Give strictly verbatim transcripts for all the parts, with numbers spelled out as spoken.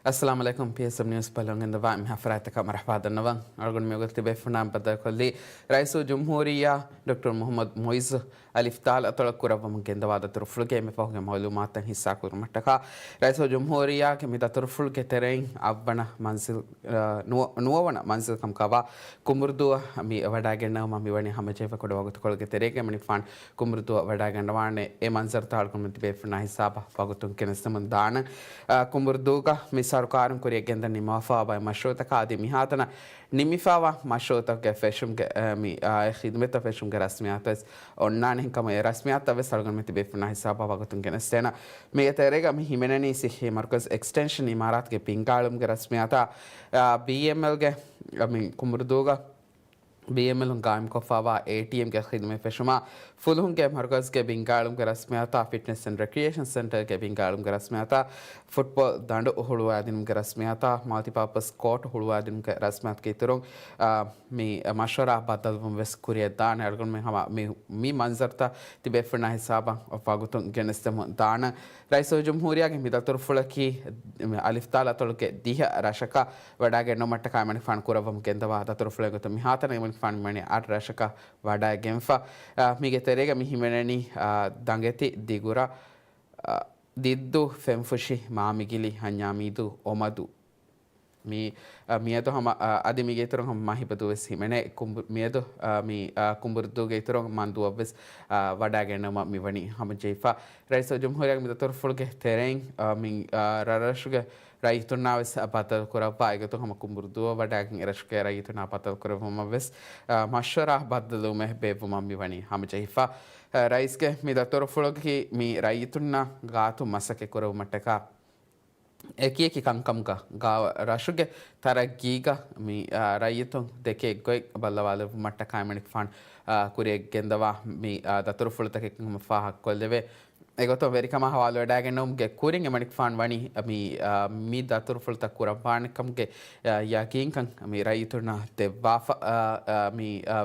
އައްސަލާމު ޢަލައިކުމް. ޕީއެސްއެމް ނިއުސް ބަލަން ގެންދަވާ މި ހަފްރާތަކަށް މަރުޙަބާ ދަންނަވަން. އަޅުގަނޑު މިވަގުތު ތިބޭފުޅުންނާ ބައްދަލުކޮށްލީ ރައީސުލްޖުމްހޫރިއްޔާ ޑޮކްޓަރު މުޙައްމަދު މުޢިއްޒު އަލިފް ދާލް އަތޮޅަށް ކުރައްވަމުން ގެންދަވާ ދަތުރުފުޅުގެ އެންމެ ފަހުގެ މަޢުލޫމާތުތައް ހިއްސާކުރުމަށްޓަކާ، ރައީސުލްޖުމްހޫރިއްޔާގެ މި ދަތުރުފުޅުގެ ތެރެއިން އަށްވަނަ މަންޒިލް، އަ، ނުވަ-، ނުވަވަނަ މަންޒިލް ކަމުގަވާ ކުނބުރުދުއަށް މި ވަޑައިގެންނެވުމަށް މިވަނީ ހަމަޖެހިފަ. ކުޑަ ވަގުތުކޮޅުގެ ތެރޭގަ އެމަނިކުފާނު ކުނބުރުދުއަށް ވަޑައިގަންނަވާނެ. އެ މަންޒަރުތައް އަޅުގަނޑު ތިބޭފުޅުންނާ ހިސާބަށް ވަގުތުން ގެނެސްދެމުން ދާނަން. އަ، ކުނބުރުދޫގަ މި ސަރުކާރުން ކުރިއަށް ގެންދަން ނިންމަވާފައިވާ މަޝްރޫޢުތަކާ އަދި މިހާތަނަށް ނިންމިފައިވާ މަޝްރޫޢުތަކުގެ ފެށުމުގެ، އަ، މި، އަ، އެ ޚިދުމަތްތައް ފެށުމުގެ ރަސްމިއްޔާތުވެސް އޮންނާނެ. އެހެންކަމުން އެ ރަސްމިއްޔާތުތައްވެސް އަޅުގަނޑުމެން ތިބޭފުޅުންނާ ހިސާބަށް ވަގުތުން ގެނެސްދޭނަން. މީގެ ތެރޭގަ މި ހިމެނެނީ ޞިއްޙީ މަރުކަޒު އެކްސްޓެންޝަން އިމާރާތުގެ ބިންގާޅުމުގެ ރަސްމިއްޔާތާ، އަ، ބީއެމްއެލްގެ، އަ، މި ކުނބުރުދޫގަ ބީއެމްއެލުން ގާއިމްކޮށްފައިވާ އޭޓީއެމްގެ ޚިދުމަތް ފެށުމާ، ފުލުހުންގެ މަރުކަޒުގެ ބިންގާޅުމުގެ ރަސްމިއްޔާތާ، ފިޓްނެސް އެންޑް ރެކްރިއޭޝަން ސެންޓަރގެ ބިންގާޅުމުގެ ރަސްމިއްޔާތާ، ފުޓްބޯލް ދަނޑު ހުޅުވާދިނުމުގެ ރަސްމިއްޔާތާ، މަލްޓިޕާޕަސް ކޯޓް ހުޅުވާދިނުމުގެ ރަސްމިއްޔާތުގެ އިތުރުން، އާ، މި މަޝްވަރާ ބައްދަލުވުން ވެސް ކުރިއަށްދާނެ. އަޅުގަނޑުމެން ހަމަ މި، މި މަންޒަރުތައް ތިބޭފުޅުންނާ ހިސާބަށް ވަގުތުން ގެނެސްދެމުން ދާނަން. ރައީސުލްޖުމްހޫރިއްޔާގެ މި ދަތުރުފުޅަކީ އަލިފްދާލް އަތޮޅުގެ ދިހަ ރަށަކަށް ވަޑައިގެންނެވުމަށްޓަކާ އެމަނިކުފާނު ކުރައްވަމުން ގެންދަވާ ދަތުރުފުޅެއް ގޮތުން މިހާތަނަށް އެމަނިކުފާނު ހިމެނޭ އަށް ރަށަކަށް ވަޑައިގެންފަ. އާ، މީގެ ތެރޭގަ މި ހިމެނެނީ، އާ، ދަނގެތި، ދިގުރަށް، އާ، ދިއްދޫ، ފެންފުށި، މާމިގިލި، ހަންޏާމީދޫ، އޮމަދޫ. މި، އަ، މިއަދު ހަމަ، އަ، އަދި މީގެ އިތުރުން ހަމަ މަހިބަދޫ ވެސް ހިމެނޭ. ކުނބު-، މިއަދު، އަ، މި، އަ، ކުނބުރުދޫގެ އިތުރުން މަންދޫއަށް ވެސް، އަ، ވަޑައިގެންނެވުމަށް މިވަނީ ހަމަޖެހިފަ. ރައީސުލްޖުމްހޫރިއްޔާގެ މި ދަތުރުފުޅުގެ ތެރެއިން، އަ، މި، އަ، ރަށްރަށުގެ ރައްޔިތުންނާ ވެސް ބައްދަލު ކުރައްވާ، އެގޮތުން ހަމަ ކުނބުރުދޫއަށް ވަޑައިގެން އެރަށުގެ ރައްޔިތުންނާ ބައްދަލު ކުރެއްވުމަށް ވެސް، އަ، މަޝްވަރާ ބައްދަލުވުމެއް ބޭއްވުމަށް މިވަނީ ހަމަޖެހިފަ. އަ، ރައީސްގެ މި ދަތުރުފުޅަކީ މި ރައްޔިތުންނާ ގާތު މަސައްކަތް ކުރެއްވުމަށްޓަކާ، އެކިއެކި ކަންކަމުގަ ގާ-، ރަށުގެ ތަރައްގީގަ މި، އާ، ރައްޔިތުން ދެކޭ ގޮތް ބައްލަވާލެއްވުމަށްޓަކާ އެމަނިކުފާނު، އާ، ކުރިއަށް ގެންދަވާ މި، އާ، ދަތުރުފުޅުތަކެއް ކަމަށް ފާހަގަކޮށްލެވޭ. އެގޮތުން ވެރިކަމާ ހަވާލުވެވަޑައިގެންނެވުމުގެ ކުރިން އެމަނިކުފާނު ވަނީ މި، އާ، މި ދަތުރުފުޅުތައް ކުރައްވާނެކަމުގެ، އާ، ޔަގީންކަން މި ރައްޔިތުންނަށް ދެއްވާފަ، އާ، އާ، މި، އާ،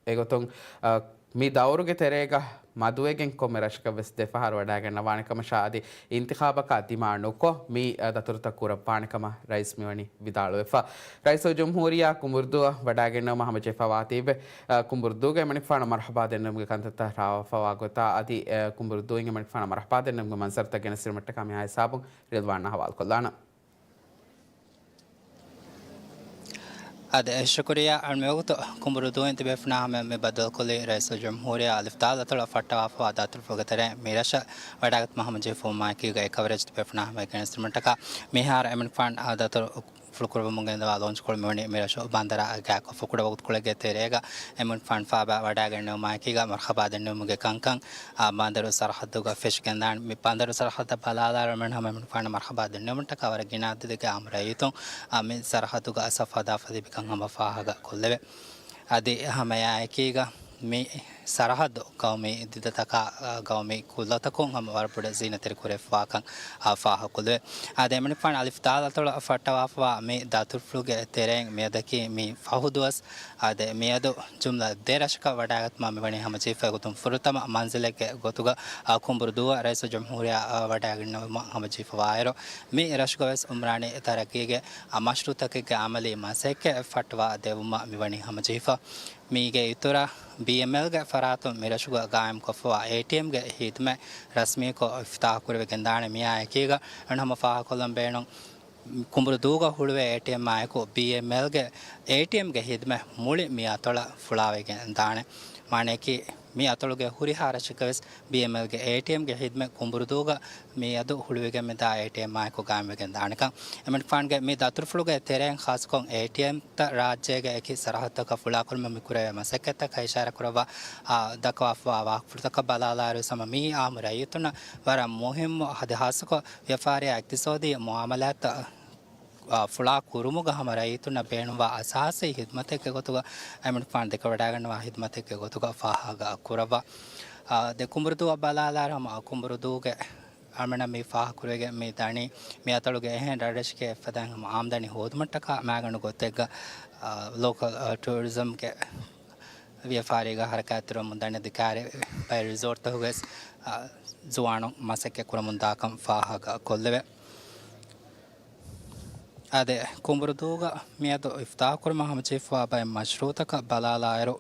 އެގޮތުން، އަ، މި ދައުރުގެ ތެރޭގަ މަދުވެގެން ކޮންމެ ރަށަކަށް ވެސް ދެފަހަރު ވަޑައިގަންނަވާނެ ކަމަށާ އަދި އިންތިޚާބަކާ ދިމާ ނުކޮށް މި، އަ، ދަތުރުތައް ކުރައްވާނެ ކަމަށް ރައީސް މިވަނީ ވިދާޅުވެފަ. ރައީސުލްޖުމްހޫރިއްޔާ ކުނބުރުދޫއަށް ވަޑައިގެންނެވުމަށް ހަމަޖެހިފަވާތީވެ، އަ، ކުނބުރުދޫގަ އެމަނިކުފާނަށް މަރުޙަބާ ދެންނެވުމުގެ ކަންތައްތައް ރާވާފަވާ ގޮތާ އަދި، އަ، ކުނބުރުދޫއިން އެމަނިކުފާނަށް މަރުޙަބާ ދެންނެވުމުގެ މަންޒަރުތައް ގެނެސްދިނުމަށްޓަކާ މިހާ ހިސާބުން ރިލްވާންއާ ހަވާލުކޮށްލާނަން. އާދެ، ޝުކުރިއްޔާ. އަޅުގަނޑު މިވަގުތު ކުނބުރުދޫއިން ތިބޭފުޅުންނާ ހަމަޔަށް މި ބައްދަލުކޮށްލީ ރައީސުލްޖުމްހޫރިއްޔާ އަލިފްދާލް އަތޮޅަށް ފައްޓަވާފަވާ ދަތުރުފުޅުގެ ތެރެއިން މި ރަށަށް ވަޑައިގަތުމަށް ހަމަޖެހިފައިވުމާއެކީގަ އެ ކަވަރޭޖް ތިބޭފުޅުންނާ ހަމަޔަށް ގެނެސްދިނުމަށްޓަކާ މިހާރު އެމަނިކުފާނު އާ ދަތުރު ފުޅުކުރައްވަމުން ގެންދަވާ ލޯންޗްކޮޅު މިވަނީ މި ރަށު ބަނދަރާ ގާތްކޮށްފަ. ކުޑަ ވަގުތުކޮޅެއްގެ ތެރޭގަ އެމަނިކުފާނު ފާބާ ވަޑައިގެންނެވުމާއެކީގަ މަރުޙަބާ ދެންނެވުމުގެ ކަންކަން އާ ބަނދަރު ސަރަހައްދުގަ ފެށިގެންދާނެ. މި ބަނދަރު ސަރަހައްދަށް ބަލާލާއިރު އެމަނިކުފާނަށް މަރުޙަބާ ދެންނެވުމަށްޓަކާ ވަރަށް ގިނަ އަދަދެއްގެ އާއްމު ރައްޔިތުން އާ މި ސަރަހައްދުގަ ސަފު ހަދާފަ ލިބިކަން ހަމަ ފާހަގަ ކޮށްލެވޭ. އަދި ހަމައެއާއެކީގަ މި ސަރަހައްދު ގައުމީ ދިދަތަކާ، އާ، ގައުމީ ކުލަތަކުން ހަމަ ވަރަށް ބޮޑަށް ޒީނަތްތެރި ކުރެވިފަވާކަން އާ ފާހަގަކޮށްލެވޭ. އާދެ، އެމަނިކުފާނު އަލިފްދާލް އަތޮޅަށް ފައްޓަވާފަވާ މި ދަތުރުފުޅުގެ ތެރެއިން މިއަދަކީ މި ފަހު ދުވަސް. އާދެ، މިއަދު ޖުމްލަ ދެ ރަށަކަށް ވަޑައިގަތުމަށް މިވަނީ ހަމަޖެހިފަ. އެގޮތުން ފުރަތަމަ މަންޒިލެއްގެ ގޮތުގަ، އާ، ކުނބުރުދޫއަށް ރައީސުލްޖުމްހޫރިއްޔާ، އާ، ވަޑައިގެންނެވުމަށް ހަމަޖެހިފަވާއިރު، މި ރަށުގަ ވެސް އުމްރާނީ ތަރައްގީގެ، އާ، މަޝްރޫޢުތަކެއްގެ އަމަލީ މަސައްކަތް ފައްޓަވާ ދެއްވުމަށް މިވަނީ ހަމަޖެހިފަ. މީގެ އިތުރަށް، ބީއެމްއެލްގެ ފަރާތުން މި ރަށުގަ ގާއިމްކޮށްފަވާ އޭޓީއެމްގެ ހިދުމަތް ރަސްމީކޮށް އިފްތިތާޙު ކުރެވިގެންދާނެ. މިއާއެކީގަ އަން ހަމަ ފާހަގަކޮށްލަން ބޭނުން، ކުނބުރުދޫގަ ހުޅުވޭ އޭޓީއެމްއާއެކު ބީއެމްއެލްގެ އޭޓީއެމްގެ ހިދުމަތް މުޅި މި އަތޮޅަށް ފުޅާވެގެން ދާނެ. މާނައަކީ، މި އަތޮޅުގެ ހުރިހާ ރަށަކަށް ވެސް ބީއެމްއެލްގެ އޭޓީއެމްގެ ހިދުމަތް ކުނބުރުދޫގަ މިއަދު ހުޅުވިގެން މިދާ އޭޓީއެމްއާއެކު ގާއިމްވެގެން ދާނެކަން. އެމަނިކުފާނުގެ މި ދަތުރުފުޅުގެ ތެރެއިން ޚާއްޞަކޮށް އޭޓީއެމްތައް ރާއްޖޭގެ އެކި ސަރަހައްދުތަކަށް ފުޅާކުރުމަށް މި ކުރެވޭ މަސައްކަތްތަކަށް އިޝާރާތްކުރައްވާ، އާ، ދައްކަވާފަވާ ވާހަކަފުޅުތަކަށް ބަލާލާއިރު ހަމަ މިއީ އާއްމު ރައްޔިތުންނަށް ވަރަށް މުހިއްމު ހަދި ހާއްސަކޮށް ވިޔަފާރިއާ އިޤްތިޞާދީ މުއާމަލާތްތައް އާ، ފުޅާ ކުރުމުގަ ހަމަ ރައްޔިތުންނަށް ބޭނުންވާ އަސާސީ ހިދުމަތެއްގެ ގޮތުގަ އެމަނިކުފާނު ދެކެވަޑައިގަންނަވާ ހިދުމަތެއްގެ ގޮތުގަ ފާހަގަ ކުރައްވާ. އާ، ދެ ކުނބުރުދޫއަށް ބަލާލާއިރު ހަމަ ކުނބުރުދޫގެ އަޅުގަނޑަށް މި ފާހަގަކުރެވިގެން މި ދަނީ މި އަތޮޅުގެ އެހެން ރަށްރަށެއްގެ އެއްފަދައިން ހަމަ އާމްދަނީ ހޯދުމަށްޓަކާ މައިގަނޑު ގޮތެއްގަ، އާ، ލޯކަލް، އާ، ޓޫރިޒަމްގެ ވިޔަފާރީގަ ހަރަކާތްތެރިވަމުން ދަނީ އަދި ކާރި ބައެއް ރިސޯޓްތަކުގައި، އާ، ޒުވާނުން މަސައްކަތް ކުރަމުން ދާކަން ފާހަގަ ކޮށްލެވޭ. އާދެ، ކުނބުރުދޫގަ މިއަދު އިފްތާޙުކުރުމަށް ހަމަޖެހިފައިވާ ބައެއް މަޝްރޫޢުތަކަށް ބަލާލާއިރު،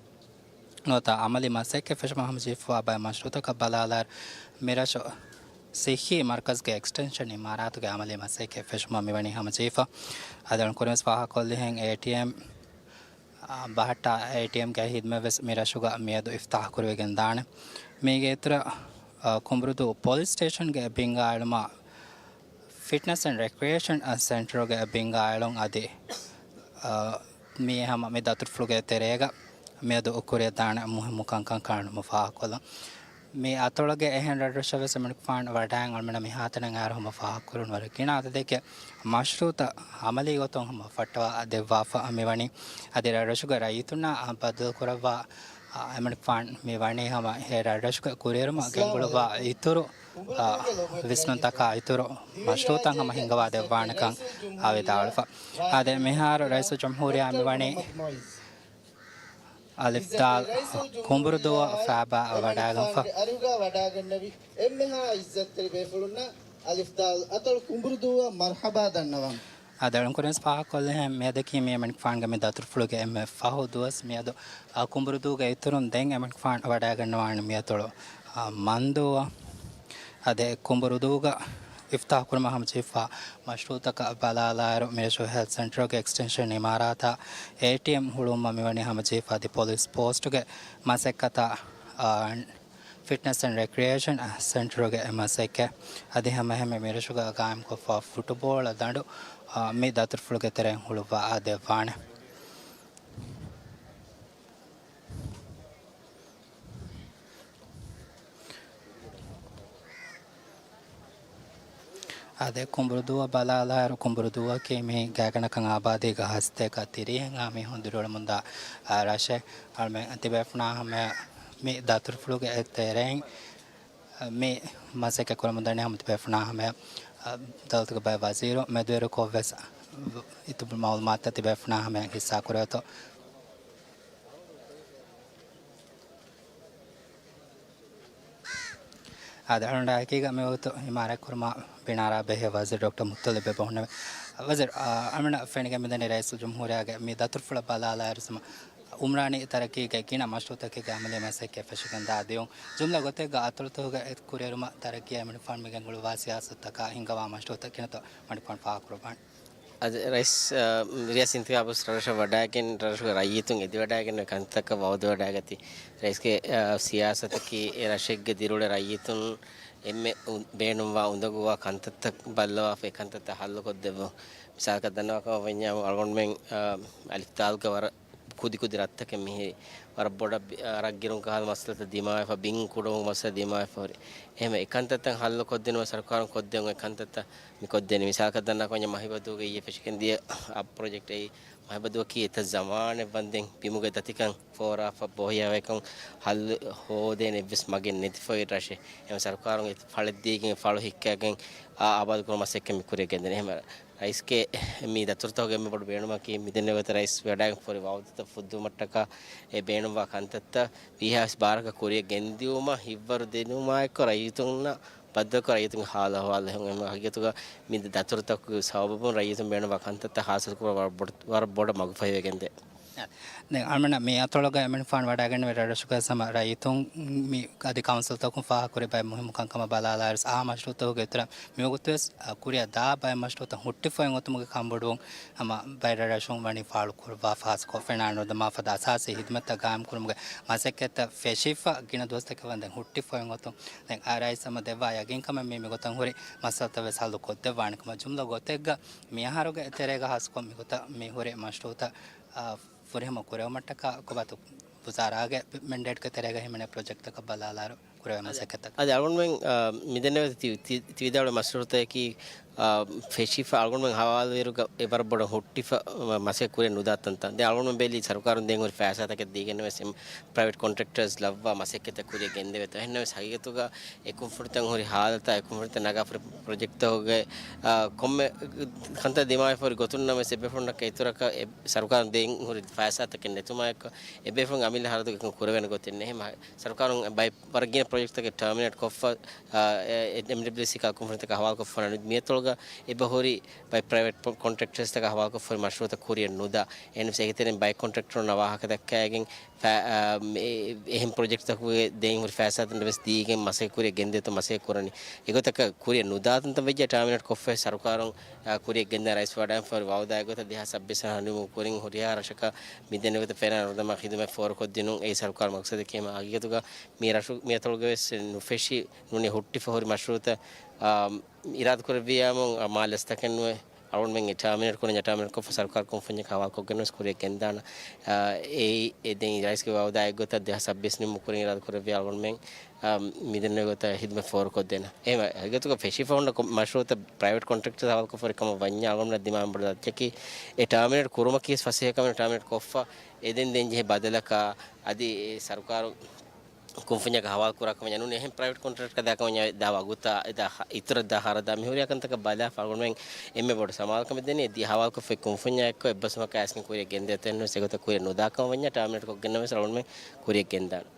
ނުވަތަ ޢަމަލީ މަސައްކަތް ފެށުމަށް ހަމަޖެހިފައިވާ ބައެއް މަޝްރޫޢުތަކަށް ބަލާލާއިރު، މިރަށު ޞިއްޙީ މަރްކަޒުގެ އެކްސްޓެންޝަން އިމާރާތުގެ ޢަމަލީ މަސައްކަތް ފެށުމަށް މިވަނީ ހަމަޖެހިފަ. އަދި އަޅުން ކުރިންވެސް ފާހަގަކޮށްލިހެން އޭޓީއެމް އާ، ބަހައްޓާ އޭޓީއެމްގެ ހިދުމަތް ވެސް މި ރަށުގަ މިއަދު އިފްތާޙު ކުރެވިގެން ދާނެ. މީގެ އިތުރަށް، އާ، ކުނބުރުދޫ ޕޮލިސް ސްޓޭޝަންގެ ބިންގާ އެޅުމަށް ފިޓްނަސް އެންޑް ރެކްރިއޭޝަން ސެންޓަރުގެ ބިންގާ އެޅުން އަދި، އާ، މި ހަމަ މި ދަތުރުފުޅުގެ ތެރޭގަ މިއަދު ކުރިއަށް ދާނެ މުހިއްމު ކަންކަން ކަނޑުމަށް ފާހަގަކޮށްލަން. މި އަތޮޅުގެ އެހެން ރަށްރަށަށް ވެސް އެމަނިކުފާނު ވަޑައިގެން އަޅުމެންނަށް މިހާތަނަށް އައިރު ހަމަ ފާހަގަކުރުން ވަރަށް ގިނަ އަދަދެއްގެ މަޝްރޫޢުތައް ޢަމަލީ ގޮތުން ހަމަ ފައްޓަވާ ދެއްވާފަ މިވަނީ. އަދި ރަށްރަށުގެ ރައްޔިތުންނާ ބައްދަލުކުރައްވާ، އަ، އެމަނިކުފާނު މި ވަނީ ހަމަ އެ ރަށްރަށުގެ ކުރިއެރުމަށް ގެންގުޅުއްވާ އިތުރު، އަ، ވިސްނުންތަކާ އިތުރު މަޝްރޫޢުތައް ހަމަ ހިންގަވާ ދެއްވާނެކަން އަ، ވިދާޅުވެފަ. އާދެ، މިހާރު ރައީސުލްޖުމްހޫރިއްޔާ މިވަނީ އަލިފްދާލް ކުނބުރުދޫއަށް ފައިބާ ވަޑައިގަންފަ. އަރިހުގަ ވަޑައިގެންނެވި އެންމެހާ އިއްޒަތްތެރި ބޭފުޅުންނަށް އަލިފްދާލް އަތޮޅު ކުނބުރުދޫއަށް މަރްޙަބާ ދަންނަވަން. އާދެ، އަޅުން ކުރިންވެސް ފާހަގަކޮށްލިހެން މިއަދަކީ މި އެމަނިކުފާނުގެ މި ދަތުރުފުޅުގެ އެންމެ ފަހު ދުވަސް. މިއަދު އަ، ކުނބުރުދޫގެ އިތުރުން ދެން އެމަނިކުފާނު ވަޑައިގަންނަވާނެ މިއަތޮޅު، އަ، މަންދޫއަށް. އަދި ކުނބުރުދޫގަ އިފްތާޙު ކުރުމަށް ހަމަޖެހިފަ މަޝްރޫޢުތަކަށް ބަލާލާއިރު، މިރަށު ހެލްތް ސެންޓަރުގެ އެކްސްޓެންޝަން އިމާރާތާ އޭޓީއެމް ހުޅުވުމަށް މިވަނީ ހަމަޖެހިފަ. އަދި ޕޮލިސް ޕޯސްޓުގެ މަސައްކަތާ، އަ، ފިޓްނަސް އެންޑް ރެކްރިއޭޝަން ސެންޓަރުގެ މަސައްކަތް. އަދި ހަމައެހެންމެ މިރަށުގަ ގާއިމްކޮށްފަ ފުޓުބޯޅަ ދަނޑު، އަ، މި ދަތުރުފުޅުގެ ތެރެއިން ހުޅުއްވާ ދެއްވާނެ. އާދެ، ކުނބުރުދޫއަށް ބަލާލާއިރު، ކުނބުރުދޫއަކީ މި ގާތްގަނޑަކަށް އާބާދީގަ ހަސަތޭކަ ތިރީހެއްހާ މީހުން ދިރިއުޅެމުންދާ، އާ، ރަށެއް. އަޅުމެން ތިބޭފުޅުންނާ ހަމަޔަށް މި ދަތުރުފުޅުގެ ތެރެއިން، އާ، މި މަސައްކަތް ކުރަމުންދަނީ ހަމަ ތިބޭފުޅުންނާ ހަމަޔަށް، އާ، ދައުލަތުގެ ބައެއް ވަޒީރު މެދުވެރިކޮށްވެސް އިތުރު މައުލޫމާތުތައް ތިބޭފުޅުންނާ ހަމަޔަށް ހިއްސާކުރެވޭތޯ. އާދެ، އަޅުގަނޑާ އެކީގަ މިވަގުތު އިމާރާތްކުރުމަށް ބިނާރާ ބެހޭ ވަޒީރު ޑޮކްޓަރ މުއްޠަލިބް އެބަހުންނެވެ. ވަޒީރު، އާ، އަޅުގަނޑަށް ފެނިގެން މިދަނީ ރައީސުލްޖުމްހޫރިއްޔާގެ މި ދަތުރުފުޅަށް ބަލާލާއިރު ސަމަ އުމްރާނީ ތަރައްގީގެ ގިނަ މަޝްރޫޢުތަކެއްގެ އަމަލީ މަސައްކަތް ފެށިގެން ދާ ދިޔުން. ޖުމްލަ ގޮތެއްގަ އަތޮޅުތަކުގެ ކުރިއެރުމަށް ތަރައްގީ އެމަނިކުފާނު މި ގެންގުޅުއްވާ ސިޔާސަތުތަކާ ހިންގަވާ މަޝްރޫޢުތައް ގިނަތޯ މަނިކުފާނު ފާހަގަކުރައްވާނެ. އަދި ރައީސް، އަ، ރިޔާސީ އިންތިޚާބު ރަށަށް ވަޑައިގެން، ރަށުގެ ރައްޔިތުން އެދިވަޑައިގެން ކަންތައްތަކަށް ވައުދުވެވަޑައިގަތީ. ރައީސްގެ، އަ، ސިޔާސަތަކީ އެ ރަށެއްގެ ދިރިއުޅޭ ރައްޔިތުން އެންމެ އު-، ބޭނުންވާ އުނދަގޫވާ ކަންތައްތައް ބައްލަވާފަ އެ ކަންތައްތައް ހައްލުކޮށްދެއްވުން. މިސާލަކަށް ދަންނަވާކަމަށް ވަންޏާ އަޅުގަނޑުމެން، އަ، އަލިފްދާލްގެ ވަރަށް ކުދިކުދި ރަށްތަކެއް މިހިރީ. ވަރަށް ބޮޑަށް ބި-، އަ، ރަށްގިރުން ކަހަލަ މައްސަލަތައް ދިމާވެފަ، ބިން ކުޑަވުން މައްސަލަ ދިމާވެފަ ހުރި. އެހެން އެ ކަންތައްތައް ހައްލު ކޮށްދިނުމަށް ސަރުކާރުން ކޮށްދެއްވުން އެ ކަންތައްތައް މި ކޮށްދޭނީ. މިސާލަކަށް ދަންނަވާކަމަށް ވަންޏާ މަހިބަދޫގެ އިއްޔެ ފެށިގެން ދިޔަ އަ ޕްރޮޖެކްޓް އެއީ. މަހިބަދޫއަކީ އެތައް ޒަމާނެއް ވަންދެން ބިމުގެ ދަތިކަން ފޯރާފަ ބޯހިޔާވައިކަން ހައްލު ހޯދޭނެ އެއްވެސް މަގެއް ނެތިފައި ރަށެއް. އެހެން ސަރުކާރުން އެ ފަޅެއްދީގެން ފަޅު ހިއްކައިގެން އާ އާބާދުކުރުމަށް މަސައްކަތް މި ކުރިއަށް ގެންދަނީ. އެހެން ރައީސްގެ މި ދަތުރުތަކުގެ އެންމެ ބޮޑު ބޭނުމަކީ މިދެންނެވި ގޮތަށް ރައީސް ވަޑައިގެން ފޯރި ވައުދުތައް ފުއްދުވުމަށްޓަކާ އެ ބޭނުންވާ ކަންތައްތައް ވީހާވެސް ބާރަކަށް ކުރިއަށް ގެންދިއުމަށް ހިތްވަރު ދިނުމާއެކު ރައްޔިތުންނަށް ބައްދަލުކޮށް ރައްޔިތުންގެ ހާލު އަހުވާލު އެހުން ހަގީގަތުގަ މި ދަތުރުތަކުގެ ސަބަބުން ރައްޔިތުން ބޭނުންވާ ކަންތައްތައް ހާސިލްކުރުމަށް ވަރަށް ބޮޑަށް، ވަރަށް ބޮޑަށް މަގުފަހިވެގެންދޭ. ދެން އަޅުމެންނަށް މި އަތޮޅުގަ އެމަނިކުފާނު ވަޑައިގެންނެވި ރަށްރަށުގަ ސަމަ ރައްޔިތުން މި އަދި ކައުންސިލްތަކުން ފާހަގަކުރި ބައެއް މުހިއްމު ކަންކަމަށް ބަލާލާއިރު އާ މަޝްރޫޢުތަކުގެ އިތުރަށް މިވަގުތުވެސް ކުރިއަށް ދާ ބައެއް މަޝްރޫޢުތައް ހުއްޓިފައި އޮތުމުގެ ކަންބޮޑުވުން ހަމަ ބައެއް ރަށްރަށުން ވަނީ ފާޅުކުރައްވާ ފާސްކޮށް ފެނާނުދަމާ ފަދަ އަސާސީ ހިދުމަތްތައް ގާއިމްކުރުމުގެ މަސައްކަތްތައް ފެށިފަ ގިނަ ދުވަސްތަކެއް ވަންދެން ހުއްޓިފައި އޮތުން. ދެން އާ ރައީސް ހަމަ ދެއްވާ ޔަގީންކަމެއް މީ މިގޮތަށް ހުރި މައްސަލަތައް ވެސް ހައްލު ކޮށްދެއްވާނެ ކަމަށް ޖުމްލަ ގޮތެއްގަ މިއަހަރުގެ ތެރޭގަ ހާސްކޮށް މިގޮތަށް މި ހުރި މަޝްރޫޢުތައް، އާ، ފުރިހަމަ ކުރެވުމަށްޓަކާ ކޮބާތޯ ވުޒާރާގެ މެންޑޭޓްގެ ތެރޭގަ ހިމެނޭ ޕްރޮޖެކްޓްތަކަށް ބަލާލާއިރު ކުރެވޭ މަސައްކަތްތަކަށް. އަދި އަޅުގަނޑުމެން، އާ، މިދެންނެވި ތި-، ތި-، ތިވިދާޅުވި މަޝްރޫޢުތަކަކީ، އާ، ފެށިފަ އަޅުގަނޑުމެން ހަވާލުވިއިރުގަ އެ ވަރަށް ބޮޑަށް ހުއްޓިފަ މަ-، މަސައްކަތް ކުރިއަށް ނުދާ ތަންތަން. ދެން އަޅުގަނޑުމެން ބެލީ ސަރުކާރުން ދޭން ހުރި ފައިސާތަކެއް ދީގެންވެސް ޕްރައިވެޓް ކޮންޓްރެކްޓަރސް ލައްވާ މަސައްކަތްތައް ކުރިއަށް ގެންދެވޭތޯ. އެހެންނަމަވެސް ހަގީގަތުގަ އެކުންފުނިތައް ހުރި ހާލަތާ، އެކުންފުނިތައް ނަގާފަ ހުރި ޕްރޮޖެކްޓްތަކުގެ، އާ، ކޮންމެ ކަންތައް ދިމާވެފަ ހުރި ގޮތުން ނަމަވެސް އެބޭފުޅުންނަކަށް އިތުރަކަށް އެ ސަރުކާރުން ދޭން ހުރި ފައިސާތަކެއް ނެތުމާއެކު، އެބޭފުޅުންގެ އަމިއްލަ ހަރަދުގަ އެކަން ކުރެވޭނެ ގޮތެއް ނެތް. އެހެން ސަރުކާރުން ބައެއް ވަރަށް ގިނަ ޕްރޮޖެކްޓްތަކެއް ޓާމިނޭޓް ކޮށްފަ، އާ، އެ، އެ، އެމްޑަބްލިއުސީ ކަންކަން ކުންފުނިތަކަށް ހަވާލުކޮށްފަ ނަމަވެސް މިއަތޮޅު އެބަހުރި ބައެއް ޕްރައިވެޓް ކޮންޓްރެކްޓަރސްތަކާ ހަވާލުކޮށްފަހުރި މަޝްރޫޢުތައް ކުރިއަށް ނުދާ، އެހެންވެސް އޭގެތެރެއިން ބައެއް ކޮންޓްރެކްޓަރުންނާ ވާހަކަ ދައްކައިގެން ފަ-، އާ، މި-، އެހެން ޕްރޮޖެކްޓްތަކުގެ ދެއިން ހުރި ފައިސާތައް ވެސް ދީގެން މަސައްކަތް ކުރިއަށް ގެންދޭތޯ މަސައްކަތް ކުރަނީ. އެގޮތަކަށް ކުރިއަށް ނުދާ ތަންތަން ވެއްޖެ ޓާމިނޭޓް ކޮށްފައި ސަރުކާރުން، އާ، ކުރިއަށް ގެންދާ ރައީސް ވަޑައިން ފަހުރި ވައުދާގެ ގޮތަށް ދެހާސް ސައްބީސް ހަނިމުން ކުރިން ހުރިހާ ރަށަކަށް މިދެންނެވި ގޮތަށް ފެނާ ނުދަމާ ޚިދުމަތް ފޯރުކޮށްދިނުން އެއީ ސަރުކާރު މަގްސަދަކީ. އެހެން ހަގީގަތުގަ މި ރަށު މި އަތޮޅުގަވެސް ނުފެށި ނޫނީ ހުއްޓިފަ ހުރި މަޝްރޫޢުތައް، އާ، އިރާދަކުރެއްވިއްޔާމު، އާ، މާލެ އަސްތަކެއްނުވެ އަޅުގަނޑުމެން އެ ޓާމިނޭޓް ކުރަންޏާ ޓާމިނޭޓް ކޮށްފަ ސަރުކާރު ކުންފުންޏަކާ ހަވާލުކޮށްގެންވެސް ކުރިއަށް ގެންދާނަން. އާ، އެއީ އެ ދެން ރައީސްގެ ވައުދާއެއްގޮތަށް ދެހާސް ސައްބީސް ނިމުމުގެ ކުރިން އިރާދަކުރެއްވިއްޔާ އަޅުގަނޑުމެން، އާ، މިދެންނެވި ގޮތަށް ހިދުމަތް ފޯރުކޮށްދޭނަން. އެހެން ހަގީގަތުގަ ފެށިފަ ހުންނަ ކޮ-، މަޝްރޫޢުތައް ޕްރައިވެޓް ކޮންޓްރެކްޓަރުން ހަވާލުކޮށްފަހުރި ކަމަށް ވަންޏާ އަޅުގަނޑުމެންނަށް ދިމާވެގެން ބޮޑު ދައްޗަކީ އެ ޓާމިނޭޓް ކުރުމަކީ ވެސް ފަސޭހަކަމެއް ނޫން ޓާމިނޭޓް ކޮށްފަ އެ ދެން ދެން ޖެހޭ ބަދަލަކާ އަދި އެ ސަރުކާރު ކުންފުންޏަކަށް ހަވާލު ކުރާ ކަމަށް ނޫނީ އެހެން ޕްރައިވެޓް ކޮންޓްރެކްޓަރަކަށް ދާ ކަމަށް ދާ ވަގުތާ އެ ދާ ހަ-، އިތުރަށް ދާ ހަރަދާ މި ހުރިހާ ކަންތަކަށް ބަލާފަ އަޅުގަނޑުމެން އެންމެ ބޮޑު ސަމާލުކަމެއް ދެނީ އެ ދިޔަ ހަވާލުކޮށްފައި ކުންފުންޏާ އެއްކޮށް އެއްބަސްވުމަކާ އައިސްގެން ކުރިއަށް ގެންދޭތޯ އެހެންވެސް އެގޮތަށް ކުރިއަށް ނުދާ ކަމަށް ވަންޏާ ޓާމިނޭޓް ކޮށްގެންނަމަވެސް އަޅުގަނޑުމެން ކުރިއަށް ގެންދާނަން.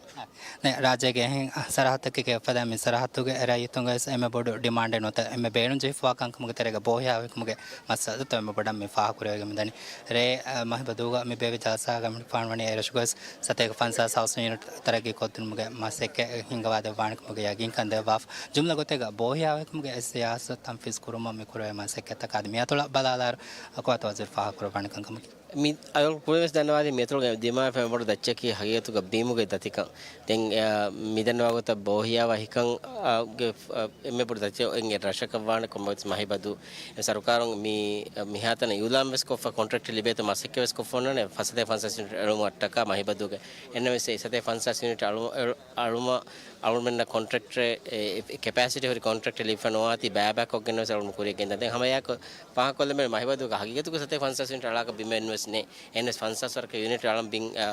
ނެ، ރާއްޖޭގެ އެހެން ސަރަހައްދަކީ ކެއުފަދަ މި ސަރަހައްދުގެ ރައްޔިތުންގެ ވެސް އެންމެ ބޮޑު ޑިމާންޑެއް ނުވަތަ އެންމެ ބޭނުން ޖެހިފަވާ ކަންކަމުގެ ތެރޭގަ ބޯހިޔާވަހިކުމުގެ މައްސަލަތައް އެންމެ ބޮޑަށް މި ފާހަގަކުރެވިގެން މިދަނީ. ރޭ، އަ، މަހިބަދޫގަ މި ބޭއްވި ޖަލްސާގަ މި ފާންވަނީ އެރަށުގަވެސް ސަތޭކަ ފަންސާސް ހައުސިން ޔުނިޓް ތަރައްގީ ކޮށްދިނުމުގެ މަސައްކަތް ހިންގަވާދެއްވާނެކަމުގެ ޔަގީންކަން ދެއްވާފަ. ޖުމްލަ ގޮތެއްގަ ބޯހިޔާވަހިކުމުގެ އެ ސިޔާސަތު ތަންފީޒު ކުރުމަށް މި ކުރެވޭ މަސައްކަތްތަކާ އަދި މި އަތޮޅަށް ބަލާލާއިރު އަ، ކޮބާތޯ ވަޒީރު ފާހަގަކުރައްވާނެ ކަންކަމަކީ. މި އަޅުގަނޑު ކުރިންވެސް ދަންނަވާލީ މި އަތޮޅުގަ ދިމާވެފައި ބޮޑު ދައްޗަކީ ހަގީގަތުގަ ބިމުގެ ދަތިކަން. ދެން، އަ، މި ދަންނަވާ ގޮތަށް ބޯހިޔާވަހިކަން، އަ، ގެ، އަ، އެންމެ ބޮޑު ދައްޗަކީ އެ ރަށަކަށް ވާނެ ކޮންމެވެސް މަހިބަދޫ. އެ ސަރުކާރުން މި، އަ، މިހާތަނަށް އިއުލާން ވެސް ކޮށްފަ ކޮންޓްރެކްޓް ލިބޭތޯ މަސައްކަތް ވެސް ކޮށްފަ އޮންނާނެ ފަސްސަތޭކަ ފަންސާސް ޔުނިޓް އެޅުމަށްޓަކާ މަހިބަދޫގެ. އެންނަމަވެސް އެ ސަތޭކަ ފަންސާސް ޔުނިޓް އަޅު-، އެ-، އަޅުމަށް އަޅުމެންނަށް ކޮންޓްރެކްޓް އެ، އެ، ކެޕޭސިޓީ ހުރި ކޮންޓްރެކްޓް ލިބިފަ ނުވާތީ ބައިބަކް ކޮށްގެން ވެސް އަޅުމެން ކުރިއަށް ގެންދާ. ދެން ހަމައެއާއެކު ފާހަގަކޮށްލަމެން މަހިބަދޫގަ ހަގީގަތުގަ ސަތޭކަ ފަންސާސް ޔުނިޓް އަޅާކަށް ބިމެއް ނުވެސް ނެތް. އެހެންވެސް ފަންސާސް ވަރަކަށް ޔުނިޓް އަޅަން ބިން، އާ،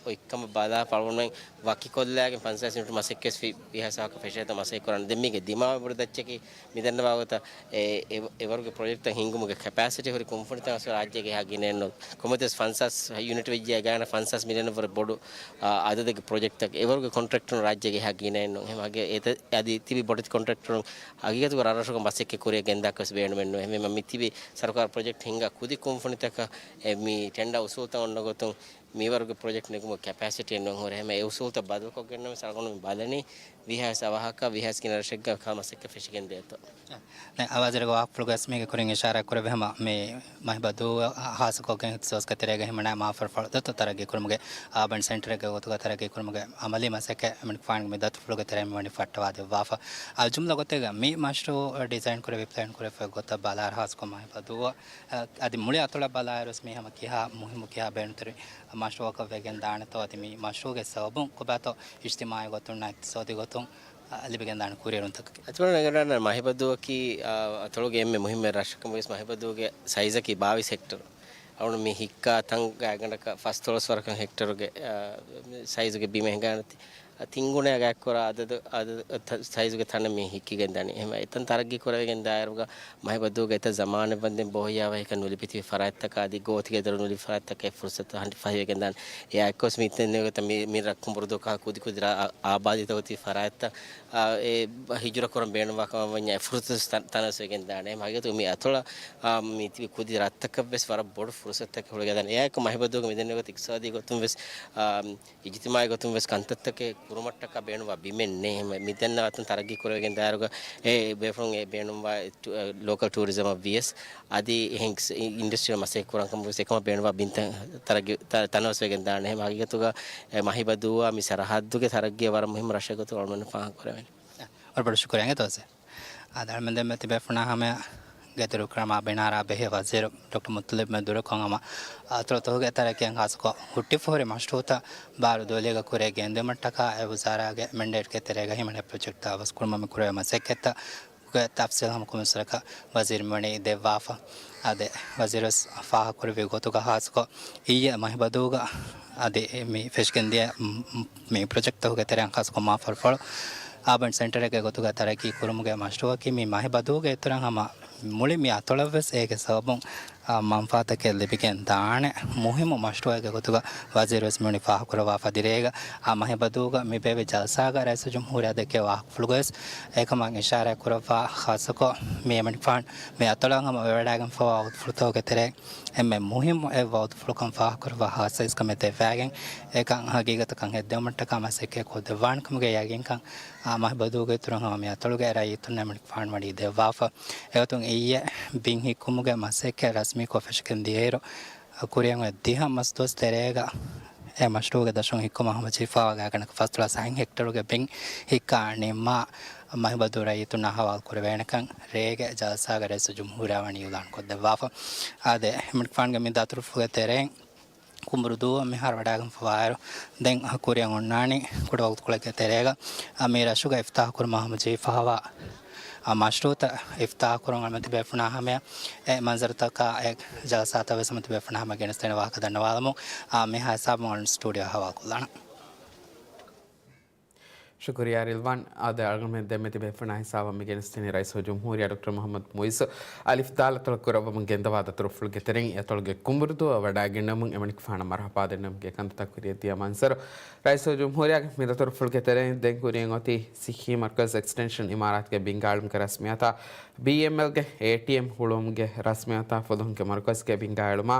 އޮތްކަމަށް ބަލާފަ އަޅުގަނޑުމެން ވަކިކޮށްލާގެން ފަންސާސް ޔުނިޓް މަސައްކަތް ވި-، ވީހާވެސް އަހަރަކަށް ފެށޭތޯ މަސައްކަތް ކުރާނެ. ދެން މީގެ ދިމާވެ ބޮޑު ދައްޗަކީ މި ދަންނަވާ ގޮތަށް އެ، އެ، އެވަރުގެ ޕްރޮޖެކްޓްތައް ހިންގުމުގެ ކެޕޭސިޓީ ހުރި ކުންފުނިތައް އަސްލު ރާއްޖޭގަ އެހާ ގިނައެއް ނޫން. ކޮންމެވެސް ފަންސާސް ޔުނިޓް ވެއްޖެ ގާތްގަނޑަށް ފަންސާސް މިލިއަނަށް ވުރެ ބޮޑު، އާ، އަދަދެއްގެ ޕްރޮޖެކްޓްތައް އެވަރުގެ ކޮންޓްރެކްޓަރުން ރާއްޖޭގަ އެހާ ގިނައެއް ނޫން. އެހެން އަދި ތިބި ބޮޑެތި ކޮންޓްރެކްޓަރުން ހަގީގަތުގަ ރަށްރަށުގަ މަސައްކަތް ކުރިއަށް ގެންދާކަށް ވެސް ބޭނުމެއް ނޫން. އެހެންވީމަ މި ތިބި ސަރުކާރު ޕްރޮޖެކްޓް ހިންގާ ކުދި ކުންފުނިތަކަށް އެ މި ޓެންޑާ އުސޫލްތައް އޮންނަ ގޮތުން މިވަރުގެ ޕްރޮޖެކްޓް ނެގުމުގެ ކެޕޭސިޓީއެއް ނޫން. ހުރެ އެހެން އެ އުސޫލްތައް ބަދަލުކޮށްގެންނަމަވެސް އަޅުގަނޑު މި ބަލަނީ ވީހާވެސް އަވަހަކަށް ވީހާވެސް ގިނަ ރަށެއްގަ ކާ މަސައްކަތް ފެށިގެން ދޭތޯ. ނެ، އަވަޒިރުގެ ވާހަކަފުޅުގައި މީގެ ކުރިން އިޝާރާތް ކުރެއްވި ހަމަ މި މަހިބަދޫ ހާއްސަކޮށްގެން އިޚްތިސޯސްގެ ތެރޭގަ ހިމަނާ މާފަރުފަޅު ދަތު ތަރައްގީ ކުރުމުގެ އާބަން ސެންޓަރެއްގެ ގޮތުގަ ތަރައްގީ ކުރުމުގެ އަމަލީ މަސައްކަތް އެމަނިކުފާނުގެ މި ދަތުފުޅުގެ ތެރެއިން މިވަނީ ފައްޓަވާ ދެއްވާފަ. އަ، ޖުމްލަ ގޮތެއްގަ މި މަޝްރޫއު ޑިޒައިން ކުރެވި ޕްލޭން ކުރެވިފައި ގޮތަށް ބަލާއިރު ހާއްސަކޮށް މަހިބަދޫ، އަ، އަދި މުޅި އަތޮޅަށް ބަލާއިރުވެސް މީ ހަމަ ކިހާ މުހިއްމު ކިހާ ބޭނުންތެރި މަޝްރޫއަކަށް ވެގެން ދާނެތޯ އަދި މި މަޝްރޫއުގެ ސަބަބުން ކޮބާތޯ އިޖްތިމާޢީ ގޮތުން އިޤްތިޞާދީ ގޮތުން، އަ، ލިބިގެންދާނެ ކުރިއެރުންތަކަކީ. އަތޮޅަށް ނަގަންނަ މަހިބަދޫއަކީ، އަ، އަތޮޅުގެ އެންމެ މުހިއްމު ރަށަކަށް ވެސް މަހިބަދޫގެ ސައިޒަކީ ބާވީސް ހެކްޓަރު. އަޅުގަނޑު މި ހިއްކާ ތަން ގާތްގަނޑަކަށް ފަސްދޮޅަސް ވަރަކަށް ހެކްޓަރުގެ، އަ، ސައިޒުގެ ބިމެއް ހިނގާނެތީ. ތިން ގުނައަށް ގާތްކުރާ އަދަދު، އަދަދު، ތަ-، ސައިޒުގެ ތަނެއް މި ހިއްކިގެން ދަނީ. އެހެންވެ، އެތަން ތަރައްގީ ކުރެވިގެން ދާއިރުގަ މަހިބަދޫގަ އެތައް ޒަމާނެއް ވަންދެން ބޯހިޔާވަހިކަން ނުލިބިތިބި ފަރާތްތަކާ އަދި ގޯތިގެ ދޮރު ނުލިބި ފަރާތްތަކަށް އެ ފުރުސަތު ހަނި ފަހިވެގެން ދާނެ. އެއާއެއްކޮށް މި ތެން ގޮތަށް މި، މި ރަށް ކުނބުރުދޫކާ ކުދިކުދި ރަށް އާ-، އާބާދީތައް އޮތި ފަރާތްތައް، އާ، އެ ހިޖުރަ ކުރަން ބޭނުންވާ ކަމަށް ވަންޏާ އެ ފުރުސަތު ތަ-، ތަނަވަސް ވެގެން ދާނެ. އެހެން ހަގީގަތުގަ މި އަތޮޅަށް، އާ، މި ތިބި ކުދި ރަށްތަކަށް ވެސް ވަރަށް ބޮޑު ފުރުސަތުތަކެއް ހުޅުވިގެން ދާނެ. އެއާއެކު މަހިބަދޫގަ މިދެންނެވި ގޮތަށް އިޤްތިޞާދީ ގޮތުން ވެސް، އާ، އިޖްތިމާޢީ ގޮތުން ވެސް ކަންތައްތަކެއް ކުރުމަށްޓަކާ ބޭނުންވާ ބިމެއް ނެތް. އެހެންވެ، މިދެންނެވި އަތޮޅުން ތަރައްގީ ކުރެވިގެން ދާއިރުގަ އެ ބޭފުޅުން އެ ބޭނުންވާ ޓު-، އެ، ލޯކަލް ޓޫރިޒަމަށް ވިޔަސް އަދި އެހެން އިންޑަސްޓްރީއަށް މަސައްކަތް ކުރަން ކަމަށް ވެސް އެކަމަށް ބޭނުންވާ ބިންތައް ތަރައްގީ، ތަ-، ތަނަވަސް ވެގެން ދާނެ. އެހެން ހަގީގަތުގަ އެ މަހިބަދޫއާ މި ސަރަހައްދުގެ ތަރައްގީއަށް ވަރަށް މުހިއްމު ރަށެއް ގޮތުން އަޅުގަނޑު ފާހަގަ ކުރެވެނީ. ވަރަށް ބޮޑަށް ޝުކުރިއްޔާ ދޯސްތެ. އާދެ، އަޅުމެން ދެންމެ ތިބޭފުޅުންނާ ހަމަޔަށް ގެދޮރު ކުރަމާ ބިނާރާ ބެހޭ ވަޒީރު ޑޮކްޓަރ މުއްޠަލިބް މެދުވެރިކޮށް ހަމަ އަތޮޅުތަކުގެ ތަރައްގީއަށް ހާއްސަކޮށް ހުއްޓިފަހުރި މަޝްރޫއުތައް ބާރު ދުވަލީގަ ކުރިއަށް ގެންދިއުމަށްޓަކާ އެ ވުޒާރާގެ މެންޑޭޓްގެ ތެރޭގަ ހިމަނޭ ޕްރޮޖެކްޓްތައް އަވަސް ކުރުމަށް މި ކުރެވޭ މަސައްކަތްތައް ގެ ތަފްސީލް ހަމަ ކޮންމެސް ވަރަކަށް ވަޒީރު މިވަނީ ދެއްވާފަ. އާދެ، ވަޒީރު ވެސް ފާހަގަކުރެއްވި ގޮތުގަ ހާއްސަކޮށް އިއްޔެ މަހިބަދޫގަ އަދި މި ފެށިގެންދިޔަ މް، މް، މި ޕްރޮޖެކްޓްތަކުގެ ތެރެއިން ހާއްސަކޮށް މާފަރުފަޅު އާބަން ސެންޓަރެއްގެ ގޮތުގަ ތަރައްގީ ކުރުމުގެ މަޝްރޫއަކީ މި މަހިބަދޫގެ އިތުރަށް ހަމަ މުޅި މި އަތޮޅަށްވެސް އޭގެ ސަބަބުން މަންފާތަކެއް ލިބިގެން ދާނެ މުހިއްމު މަޝްރޫއެއްގެ ގޮތުގަ ވަޒީރުވެސް މިވަނީ ފާހަގަކުރައްވާފަ ދިރޭގަ. މަހިބަދޫގަ މިބޭއްވި ޖަލްސާގަ ރައީސުލްޖުމްހޫރިއްޔާ ދެއްކޭ ވާހަކަފުޅުގަވެސް އެކަމަށް އިޝާރާތް ކުރައްވާ، ޚާއްޞަކޮށް މި އެމަނިކުފާނު މި އަތޮޅަށް ހަމަ ވެވަޑައިގެންފަވާ ވަގުތުފުޅުތަކުގެ ތެރެއިން އެންމެ މުހިއްމު އެއް ވަގުތުފުޅަކަށް ފާހަގަކުރައްވާ ހާއްސަ އިސްކަމެއް ދެއްވައިގެން، އެކަން ހަގީގަތަކަށް ހެއްދެވުމަށްޓަކާ މަސައްކަތް ކޮށްދެއްވާނެ ކަމުގެ ޔަގީންކަން މަހިބަދޫގެ އިތުރުން ހަމަ މި އަތޮޅުގެ ރައްޔިތުންނަށް އެމަނިކުފާނު ވަނީ ދެއްވާފަ. އެގޮތުން އިއްޔެ ބިން ހިއްކުމުގެ މަސައްކަތް ރަސްމީކޮށް ފެށިގެން ދިޔައިރު، ކުރިއަށް އޮތް ދިހަ މަސްދުވަސް ތެރޭގަ އެ މަޝްރޫޢުގެ ދަށުން ހިއްކުމަށް ހަމަޖެހިފައިވާ ގާތްގަނޑަކަށް ފަސްދޮޅަސް ހެކްޓަރުގެ ބިން ހިއްކާ ނިންމާ، މަހިބަދޫ ރައްޔިތުންނާ ހަވާލު ކުރެވޭނެކަން ރޭގެ ޖަލްސާގަ ރައީސުލްޖުމްހޫރިއްޔާ ވަނީ އިޢުލާން ކޮށްދެއްވާފަ. އާދެ، އެމަނިކުފާނުގެ މި ދަތުރުފުޅުގެ ތެރެއިން ކުނބުރުދޫއަށް މިހާރު ވަޑައިގެންފަވާއިރު، ދެން ކުރިއަށް އޮންނާނީ ކުޑަ ވަގުތުކޮޅެއްގެ ތެރޭގަ މި ރަށުގަ އިފްތާޙު ކުރުމަށް ހަމަޖެހިފައިވާ މަޝްރޫޢުތައް އިފްތާޙު ކުރުން އަޅަމެން ތިބޭފުޅުންނާ ހަމަޔަށް އެ މަންޒަރުތަކާ އެ ޖަލްސާތައް ވެސް ހަމަ ތިބޭފުޅުންނާ ހަމަ ގެނެސްދޭނެ ވާހަކަ ދަންނަވާލަމުން، މިހާ ހިސާބުން އަޅުން ސްޓޫޑިއޯ ހަވާލުކޮށްލާނަން. ޝުކުރިއްޔާ ރިލްވާން. އާދެ، އަޅުގަނޑުމެން ދެންމެ ތިބޭފުޅުންނާ ހިސާބަށް މި ގެނެސްދިނީ ރައީސުލްޖުމްހޫރިއްޔާ ޑޮކްޓަރ މުޙައްމަދު މުޢިއްޒު އަލިފްދާލަތޮޅު ކުރައްވަމުން ގެންދަވާ ދަތުރުފުޅުގެ ތެރެއިން އެތޮޅުގެ ކުނބުރުދޫއަށް ވަޑައިގެންނެވުމުން އެމަނިކުފާނަށް މަރުޙަބާ ދެންނެވުމުގެ ކަންތައްތައް ކުރިއަށް ދިޔަ މަންޒަރު. ރައީސުލްޖުމްހޫރިއްޔާގެ މި ދަތުރުފުޅުގެ ތެރެއިން ދެން ކުރިއަށް އޮތީ ޞިއްޙީ މަރުކަޒު އެކްސްޓެންޝަން އިމާރާތުގެ ބިންގާއެޅުމުގެ ރަސްމިއްޔާތާ، ބީއެމްއެލްގެ އޭޓީއެމް ހުޅުވުމުގެ ރަސްމިއްޔާތާ، ފުލުހުންގެ މަރުކަޒުގެ ބިންގާއެޅުމާ،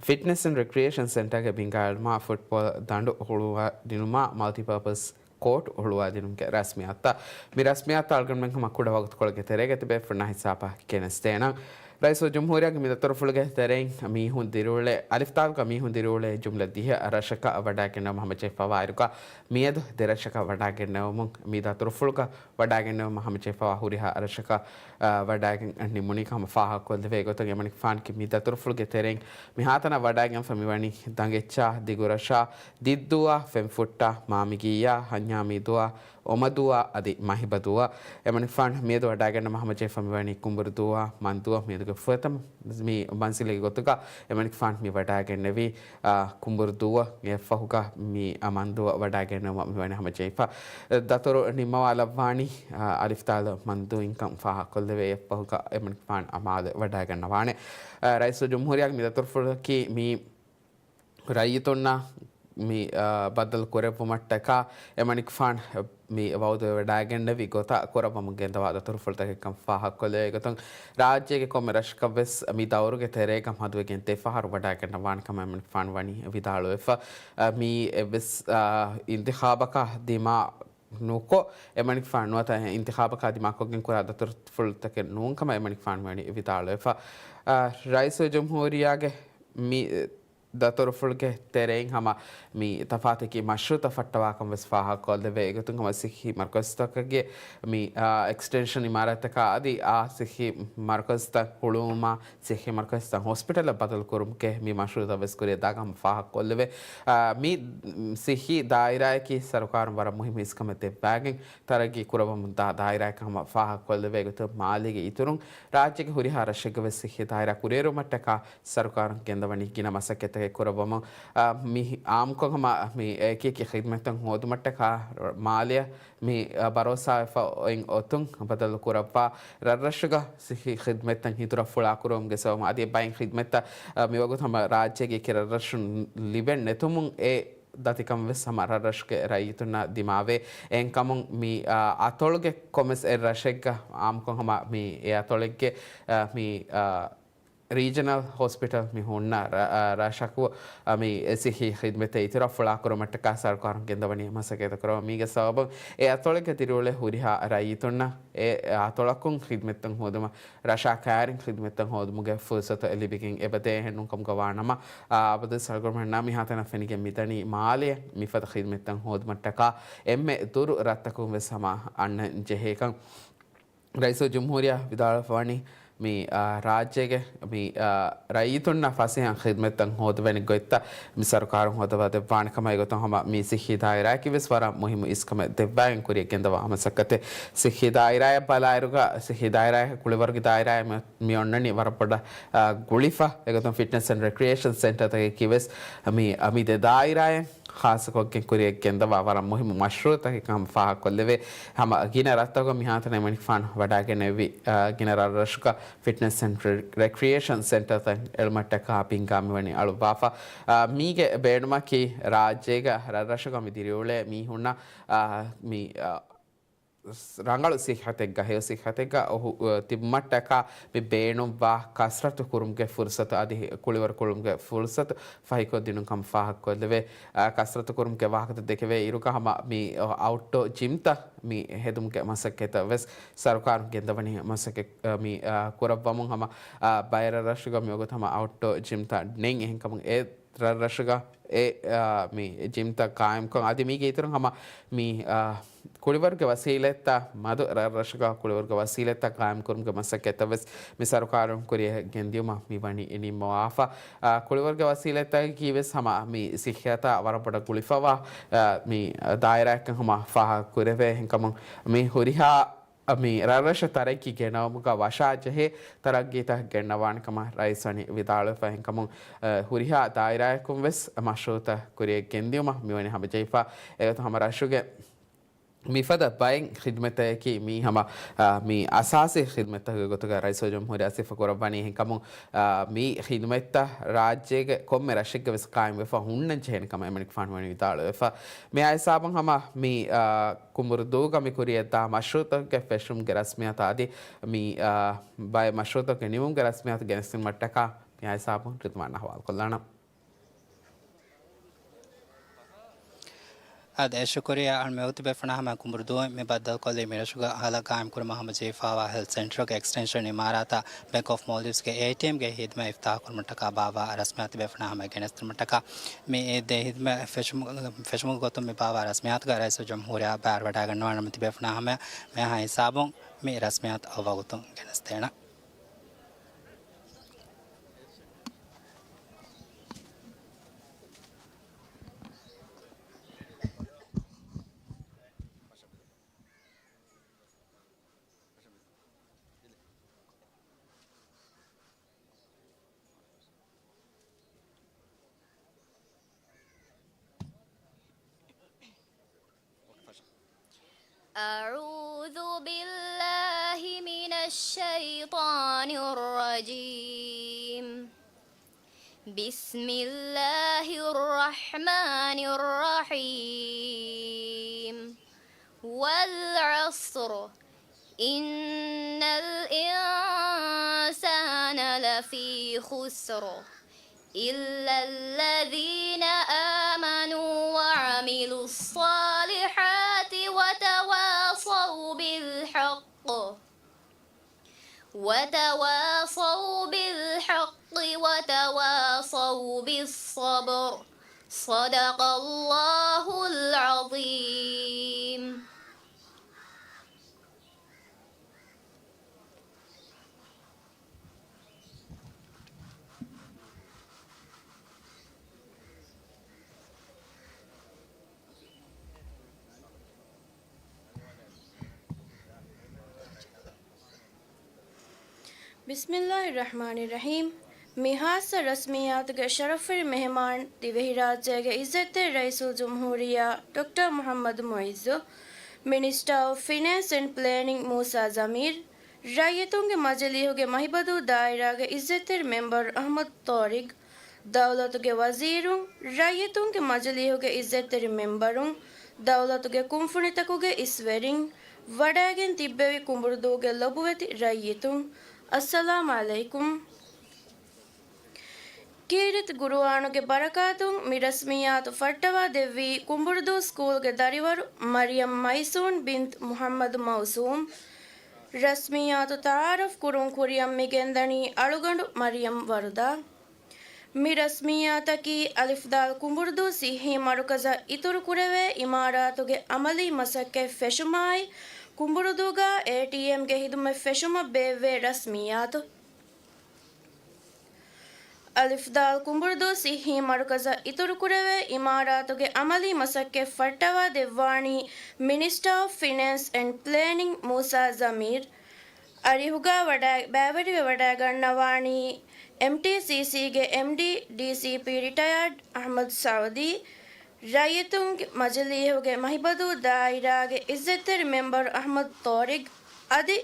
ފިޓްނެސް އެންޑް ރެކްރިއޭޝަން ސެންޓާގެ ބިންގާއެޅުމާ، ފުޓްބޯލް ދަނޑު ހުޅުވާދިނުމާ، މަލްޓިޕާޕަސް ކޯޓް ހުޅުވާދިނުމުގެ ރަސްމިއްޔާތްތައް. މި ރަސްމިއްޔާތްތައް އަޅުގަނޑުމެން ހަމަ ކުޑަ ވަގުތުކޮޅެއްގެ ތެރޭގަ ތިބޭފުޅުންނާ ހިސާބަށް ގެނެސްދޭނަން. ރައީސުލްޖުމްހޫރިއްޔާގެ މި ދަތުރުފުޅުގެ ތެރެއިން މީހުން ދިރިއުޅޭ، އަލިފްދާލުގަ މީހުން ދިރިއުޅޭ ޖުމްލަ ދިހަ ރަށަކަށް ވަޑައިގެންނެވުމަށް ހަމަޖެހިފައިވާއިރުގަ، މިއަދު ދެ ރަށަކަށް ވަޑައިގެންނެވުމުން މި ދަތުރުފުޅުގަ ވަޑައިގެންނެވުމަށް ހަމަޖެހިފައިވާ ހުރިހާ ރަށަކަށް، އާ، ވަޑައިގެން ނިމުނީ ކަމަށް ފާހަގަކޮށްލެވޭ. އެގޮތުން އެމަނިކުފާނަކީ މި ދަތުރުފުޅުގެ ތެރެއިން މިހާތަނަށް ވަޑައިގެންފަ މިވަނީ ދަނގެއްޗާ، ދިގުރަށާ، ދިއްދޫއާ، ފެންފުއްޓާ، މާމިގިއްޔާ، ހަންޏާމީދޫއާ، އޮމަދޫއާ އަދި މަހިބަދޫއަށް. އެމަނިކުފާނު މިއަދު ވަޑައިގަންނަވަމުން ހަމަޖެހިފަ މިވަނީ ކުނބުރުދޫއާ މަންދޫއަށް. މިއަދުގެ ފުރަތަމަ މި މަންޒިލެއްގެ ގޮތުގަ އެމަނިކުފާނު މި ވަޑައިގެންނެވީ، އާ، ކުނބުރުދޫއަށް. އެއަށްފަހުގަ މި، އާ، މަންދޫއަށް ވަޑައިގެންނެވުމަށް މިވަނީ ހަމަޖެހިފަ. ދަތުރު ނިންމަވާލައްވާނީ، އާ، އަލިފްދާލު މަންދޫއިންކަން ފާހަގަކޮށްލެވޭ. އެއަށްފަހުގަ އެމަނިކުފާނު މާލެ ވަޑައިގަންނަވާނެ. އާ، ރައީސުލްޖުމްހޫރިއްޔާގެ މި ދަތުރުފުޅަކީ މި ރައްޔިތުންނަށް މި، އާ، ބައްދަލު ކުރެއްވުމަށްޓަކާ އެމަނިކުފާނު މި ވައުދުވެވަޑައިގެންނެވި ގޮތަށް ކުރައްވަމުން ގެންދަވާ ދަތުރުފުޅުތަކެއްކަން ފާހަގަކޮށްލެވޭ. އެގޮތުން ރާއްޖޭގެ ކޮންމެ ރަށަކަށްވެސް މި ދައުރުގެ ތެރޭގަ މަދުވެގެން ދެފަހަރު ވަޑައިގަންނަވާނެ ކަމަށް އެމަނިކުފާނު ވަނީ ވިދާޅުވެފަ. އާ، މި އެއްވެސް، އާ، އިންތިޚާބަކާ ދިމާ ނުކޮށް، އެމަނިކުފާނު ނުވަތަ އިންތިޚާބަކާ ދިމާކޮށްގެން ކުރާ ދަތުރުފުޅުތަކެއް ނޫން ކަމަށް އެމަނިކުފާނު ވަނީ ވިދާޅުވެފަ. އާ، ރައީސުލްޖުމްހޫރިއްޔާގެ މި ދަތުރުފުޅުގެ ތެރެއިން ހަމަ މި ތަފާތަކީ މަޝްރޫޢުތައް ފައްޓަވާކަން ވެސް ފާހަގަކޮށްލެވޭ. އެގޮތުން ހަމަ ސިއްހީ މަރުކަޒުތަކުގެ މި، އާ، އެކްސްޓެންޝަން އިމާރާތްތަކާ އަދި އާ ސިއްހީ މަރުކަޒުތައް ހުޅުވުމާ، ސިއްހީ މަރުކަޒުތައް ހޮސްޕިޓަލަށް ބަދަލުކުރުމުގެ މި މަޝްރޫޢުތައް ވެސް ކުރިއަށް ދާކަން ފާހަގަކޮށްލެވޭ. އާ، މި ސިއްހީ ދާއިރާއަކީ ސަރުކާރުން ވަރަށް މުހިއްމު އިސްކަމެއް ދެއްވާގެން ތަރައްގީ ކުރައްވަމުންދާ ދާއިރާއެއް ކަމަށް ފާހަގަކޮށްލެވޭ. އެގޮތުން މާލޭގެ އިތުރުން ރާއްޖޭގެ ހުރިހާ ރަށެއްގަ ވެސް ސިއްހީ ދާއިރާ ކުރިއެރުމަށްޓަކާ ސަރުކާރުން ގެންދަވަނީ ގިނަ މަސައްކަތްތަކެއް ކުރައްވަމުން، އާ، މި އާއްމުކޮށް ހަމަ މި އެކި އެކި ޚިދްމަތްތައް ހޯދުމަށްޓަކާ މާލެއަށް މި، އާ، ބަރޯސާވެފަ އޮތް އޮތުން ބަދަލު ކުރައްވާ ރަށްރަށުގަ ސިއްހީ ޚިދްމަތްތައް ހިތުރަށް ފުޅާކުރުވުމުގެ ސަބަބުން އަދި އެއްބައިން ޚިދްމަތްތައް، އާ، މިވަގުތު ހަމަ ރާއްޖޭގެ އެކި ރަށްރަށުން ލިބެން ނެތުމުން އެ ދަތިކަން ވެސް ހަމަ ރަށްރަށުގެ ރައްޔިތުންނަށް ދިމާވޭ. އެހެންކަމުން މި، އާ، އަތޮޅުގެ ކޮންމެސް އެއް ރަށެއްގަ އާއްމުކޮށް ހަމަ މި އެ އަތޮޅެއްގެ، އާ، މި، އާ، ރީޖަނަލް ހޮސްޕިޓަލް މި ހުންނަ ރަ-، އާ، ރަށަކު، އާ، މި ސިއްހީ ޚިދްމަތްތައް އިތުރަށް ފުޅާކުރުމަށްޓަކާ ސަރުކާރުން ގެންދަވަނީ މަސައްކަތްތައް ކުރަމުން. މީގެ ސަބަބުން އެ އަތޮޅެއްގަ ދިރިއުޅޭ ހުރިހާ ރައްޔިތުންނަށް އެ އަތޮޅަކުން ޚިދްމަތްތައް ހޯދުމަށް، ރަށާ ކައިރިން ޚިދްމަތްތައް ހޯދުމުގެ ފުރުސަތު އެ ލިބިގެން އެބަދޭ. އެހެންނޫންކަމުގަ ވާނަމަ، އާ، އަބަދުވެސް އަޅުގަނޑުމެންނާ މިހާތަނަށް ފެނިގެން މިދަނީ މާލެއަށް މިފަދަ ޚިދްމަތްތައް ހޯދުމަށްޓަކާ އެންމެ ދުރު ރަށްތަކުން ވެސް ހަމަ އަންނަން ޖެހޭކަން. ރައީސުލްޖުމްހޫރިއްޔާ ވިދާޅުވެފަވަނީ މި، އާ، ރާއްޖޭގެ މި، އާ، ރައްޔިތުންނަށް ފަސޭހަ ޚިދްމަތްތައް ހޯދުވޭނެ ގޮތްތައް މި ސަރުކާރުން ހޯދަވާ ދެއްވާނެ ކަމަށް. އެގޮތުން ހަމަ މި ސިއްހީ ދާއިރާއަކީ ވެސް ވަރަށް މުހިއްމު އިސްކަމެއް ދެއްވާގެން ކުރިއަށް ގެންދަވާ މަސައްކަތެއް. ސިއްހީ ދާއިރާއަށް ބަލާއިރުގަ، ސިއްހީ ދާއިރާއަކީ ކުޅިވަރުގެ ދާއިރާއެއް މި، މި އޮންނަނީ ވަރަށް ބޮޑަށް، އާ، ގުޅިފަ. އެގޮތުން ފިޓްނަސް އެންޑް ރެކްރިއޭޝަން ސެންޓަރތަކަކީ ވެސް މި، އާ، މި ދެ ދާއިރާއެއް ޚާއްޞަކޮށްގެން ކުރިއަށް ގެންދަވާ ވަރަށް މުހިއްމު މަޝްރޫޢުތަކެއް ކަމަށް ފާހަގަކޮށްލެވޭ. ހަމަ ގިނަ ރަށްތަކުގަ މިހާތަނަށް އެމަނިކުފާނު ވަޑައިގެންނެވި، އާ، ގިނަ ރަށްރަށުގަ ފިޓްނެސް އެންޑް ރެކްރިއޭޝަން ސެންޓަރތައް އެޅުމަށްޓަކާ ބިންގާ މިވަނީ އަޅުއްވާފަ. އާ، މީގެ ބޭނުމަކީ ރާއްޖޭގަ ރަށްރަށުގަ މި ދިރިއުޅޭ މީހުންނަށް، އާ، މި، އާ، ރަނގަޅު ސިއްހަތެއްގަ، ހެޔޮ ސިއްހަތެއްގަ އޮހު-، ތިބުމަށްޓަކާ މި ބޭނުންވާ ކަސްރަތު ކުރުމުގެ ފުރުސަތު އަދި ކުޅިވަރު ކުރުމުގެ ފުރުސަތު ފަހިކޮށްދިނުން ކަމަށް ފާހަގަކޮށްލެވޭ. އާ، ކަސްރަތު ކުރުމުގެ ވާހަކަތައް ދެކެވޭ އިރުގަ ހަމަ މި އައުޓްޑޯ ޖިމްތައް މި ހެދުމުގެ މަސައްކަތްތައް ވެސް ސަރުކާރުން ގެންދަވަނީ މަސައްކަތް، މި، އާ، ކުރައްވަމުން ހަމަ، އާ، ބައެއް ރަށްރަށުގަ މިވަގުތު ހަމަ އައުޓްޑޯ ޖިމްތައް ނެތް. އެހެންކަމުން އެ ރަށްރަށުގަ އެ، އާ، މި ޖިމްތައް ގާއިމްކޮށް އަދި މީގެ އިތުރުން ހަމަ މި، އާ، ކުޅިވަރުގެ ވަސީލަތްތައް މަދު ރަށްރަށުގަ ކުޅިވަރުގެ ވަސީލަތްތައް ގާއިމްކުރުމުގެ މަސައްކަތްތައް ވެސް މި ސަރުކާރުން ކުރިއަށް ގެންދިޔުމަށް މި ވަނީ ނިންމަވާފަ. އާ، ކުޅިވަރުގެ ވަސީލަތްތަކަކީ ވެސް ހަމަ މި ސިއްހަތަށް ވަރަށް ބޮޑަށް ގުޅިފަވާ، އާ، މި ދާއިރާއެއްކަން ހަމަ ފާހަގަކުރެވޭ. އެހެންކަމުން މި ހުރިހާ މި ރަށްރަށަށް ތަރައްގީ ގެނައުމުގަ ވަށާ ޖެހޭ ތަރައްގީތައް ގެންނަވާނެ ކަމަށް ރައީސް ވަނީ ވިދާޅުވެފަ. އެހެންކަމުން، އަ، ހުރިހާ ދާއިރާއަކުން ވެސް މަޝްރޫއުތައް ކުރިއަށް ގެންދިޔުމަށް މިވަނީ ހަމަޖެހިފަ. އެގޮތުން ހަމަ ރަށުގެ މިފަދަ ބައެއް ޚިދުމަތްތަކަކީ މީ ހަމަ، އަ، މި އަސާސީ ޚިދުމަތްތަކުގެ ގޮތުގަ ރައީސުލްޖުމްހޫރިއްޔާ ސިފަކުރައްވަނީ. އެހެންކަމުން، އަ، މި ޚިދުމަތްތައް ރާއްޖޭގެ ކޮންމެ ރަށެއްގަ ވެސް ޤާއިމްވެފަ ހުންނަން ޖެހޭނެ ކަމަށް އެމަނިކުފާނު ވަނީ ވިދާޅުވެފަ. މިއާ ހިސާބުން ހަމަ މި، އާ، ކުނބުރުދޫގަ މި ކުރިއަށްދާ މަޝްރޫއުތަކުގެ ފެށުމުގެ ރަސްމިއްޔާތު އަދި މި، އާ، ބައެއް މަޝްރޫއުތަކުގެ ނިމުމުގެ ރަސްމިއްޔާތު ގެނެސްދިނުމަށްޓަކާ މިއާ ހިސާބުން ރިދުވާން އަހުވާލުކޮށްލާނަން. އާދެ، ޝުކުރިއްޔާ. އަޅު މިވަގުތު ބޭފުޅުންނާ ހަމަ ކުނބުރުދޫއިން މި ބައްދަލުކޮށްލީ މިރަށުގަ ހަލަ ގާއިމްކުރުމަށް ހަމަޖެހިފައިވާ ހެލްތު ސެންޓަރުގެ އެކްސްޓެންޝަން އިމާރާތާ ބެންކް އޮފް މޯލްޑިވްސްގެ އޭޓީއެމްގެ ހިދުމަތް އިފްތާޙުކުރުމަށްޓަކާ ބާއްވާ ރަސްމިއްޔާތު ބޭފުޅުންނާ ހަމަ ގެނެސްދިނުމަށްޓަކާ މި އެ ދެ ހިދުމަތް ފެށުމު-، ފެށުމުގެ ގޮތުން މި ބާއްވާ ރަސްމިއްޔާތުގަ ރައީސުލްޖުމްހޫރިއްޔާ ބައިވެރިވަޑައިގަންނަވާނަމަ ތިބޭފުޅުންނާ ހަމަ މިހާ ހިސާބުން މި ރަސްމިއްޔާތު އަވަގުތުން ގެނެސްދޭނަން. أعوذ بالله من الشيطان الرجيم. بسم الله الرحمن الرحيم. والعصر. إن الإنسان لفي خسر. إلا الذين آمنوا وعملوا الصالحات وتواصوا بالحق. وتواصوا بالحق وتواصوا بالصبر. صدق الله العظيم. ބިސްމިއްލާހިއްރަޙްމާނިއްރަޙީމް. މި ހާއްސަ ރަސްމިއްޔާތުގެ ޝަރަފުވެރި މެހެމާން ދިވެހިރާއްޖޭގެ އިއްޒަތްތެރި ރައީސުލްޖުމްހޫރިއްޔާ ޑޮކްޓަރ މުޙައްމަދު މުޢިއްޒު، މިނިސްޓާ އޮފް ފިނޭންސް އެންޑް ޕްލޭނިންގ މޫސާ ޒަމީރު، ރައްޔިތުންގެ މަޖިލީހުގެ މަހިބަދޫ ދާއިރާގެ އިއްޒަތްތެރި މެމްބަރު އަޙްމަދު ޠާރިޤު، ދައުލަތުގެ ވަޒީރުން، ރައްޔިތުންގެ މަޖިލީހުގެ އިއްޒަތްތެރި މެމްބަރުން، ދައުލަތުގެ ކުންފުނިތަކުގެ އިސްވެރިން، ވަޑައިގެން ތިއްބެވި ކުނބުރުދޫގެ ލޮބުވެތި ރައްޔިތުން، އައްސަލާމް ޢަލައިކުމް. ކީރިތި ޤުރުއާނުގެ ބަރަކާތުން މި ރަސްމިއްޔާތު ފައްޓަވާ ދެއްވީ ކުނބުރުދޫ ސްކޫލްގެ ދަރިވަރު މަރިޔަމް މައިސޫން ބިންތު މުޙައްމަދު މައުސޫމް. ރަސްމިއްޔާތު ތަޢާރަފް ކުރުން ކުރިއަށް މި ގެންދަނީ އަޅުގަނޑު މަރިޔަމް ވަރުދާ. މި ރަސްމިއްޔާތަކީ އަލިފްދާލް ކުނބުރުދޫ ޞިއްޙީ މަރުކަޒަށް އިތުރުކުރެވޭ އިމާރާތުގެ އަމަލީ މަސައްކަތް ފެށުމާއި، ކުނބުރުދޫގަ އޭޓީއެމްގެ ޚިދުމަތް ފެށުމަށް ބޭއްވޭ ރަސްމިއްޔާތު. އަލިފްދާލް ކުނބުރުދޫ ޞިއްޙީ މަރުކަޒަށް އިތުރުކުރެވޭ އިމާރާތުގެ އަމަލީ މަސައްކަތް ފައްޓަވާ ދެއްވާނީ މިނިސްޓާ އޮފް ފިނޭންސް އެންޑް ޕްލޭނިންގ މޫސާ ޒަމީރު. އަރިހުގަ ވަޑައި-، ބައިވެރިވެ ވަޑައިގަންނަވާނީ އެމްޓީސީސީގެ އެމްޑީ، ޑީސީޕީ ރިޓަޔާޑް އަޙްމަދު ސަޢުދީ، ރައްޔިތުންގެ މަޖިލީހުގެ މަހިބަދޫ ދާއިރާގެ އިއްޒަތްތެރި މެމްބަރު އަޙްމަދު ޠާރިޤު އަދި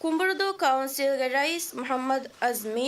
ކުނބުރުދޫ ކައުންސިލްގެ ރައީސް މުޙައްމަދު އަޒްމީ.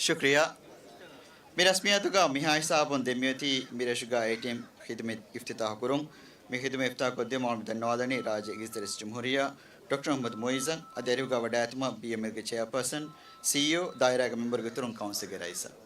ޝުކްރިޔާ. މި ރަސްމިއްޔާތުގަ މިހާ ހިސާބުން ދެން މިއޮތީ މިރަށުގަ އޭޓީއެމް ޚިދުމަތް އިފްތިތާޙު ކުރުން. މި ޚިދުމަތް އިފްތިތާޙު ކޮށްދިނުމަށް ދަންނަވާލަނީ ރާއްޖޭގެ އިއްޒަތްތެރި ރައީސުލްޖުމްހޫރިއްޔާ ޑޮކްޓަރ މުޙައްމަދު މުޢިއްޒަށް. އަދި އަރިހުގަ ވަޑައިގަތުމަށް ބީއެމްއެލްގެ ޗެއާޕާސަން، ސީއީއޯ، ދާއިރާގެ މެމްބަރުގެ އިތުރުން ކައުންސިލްގެ ރައީސަށް.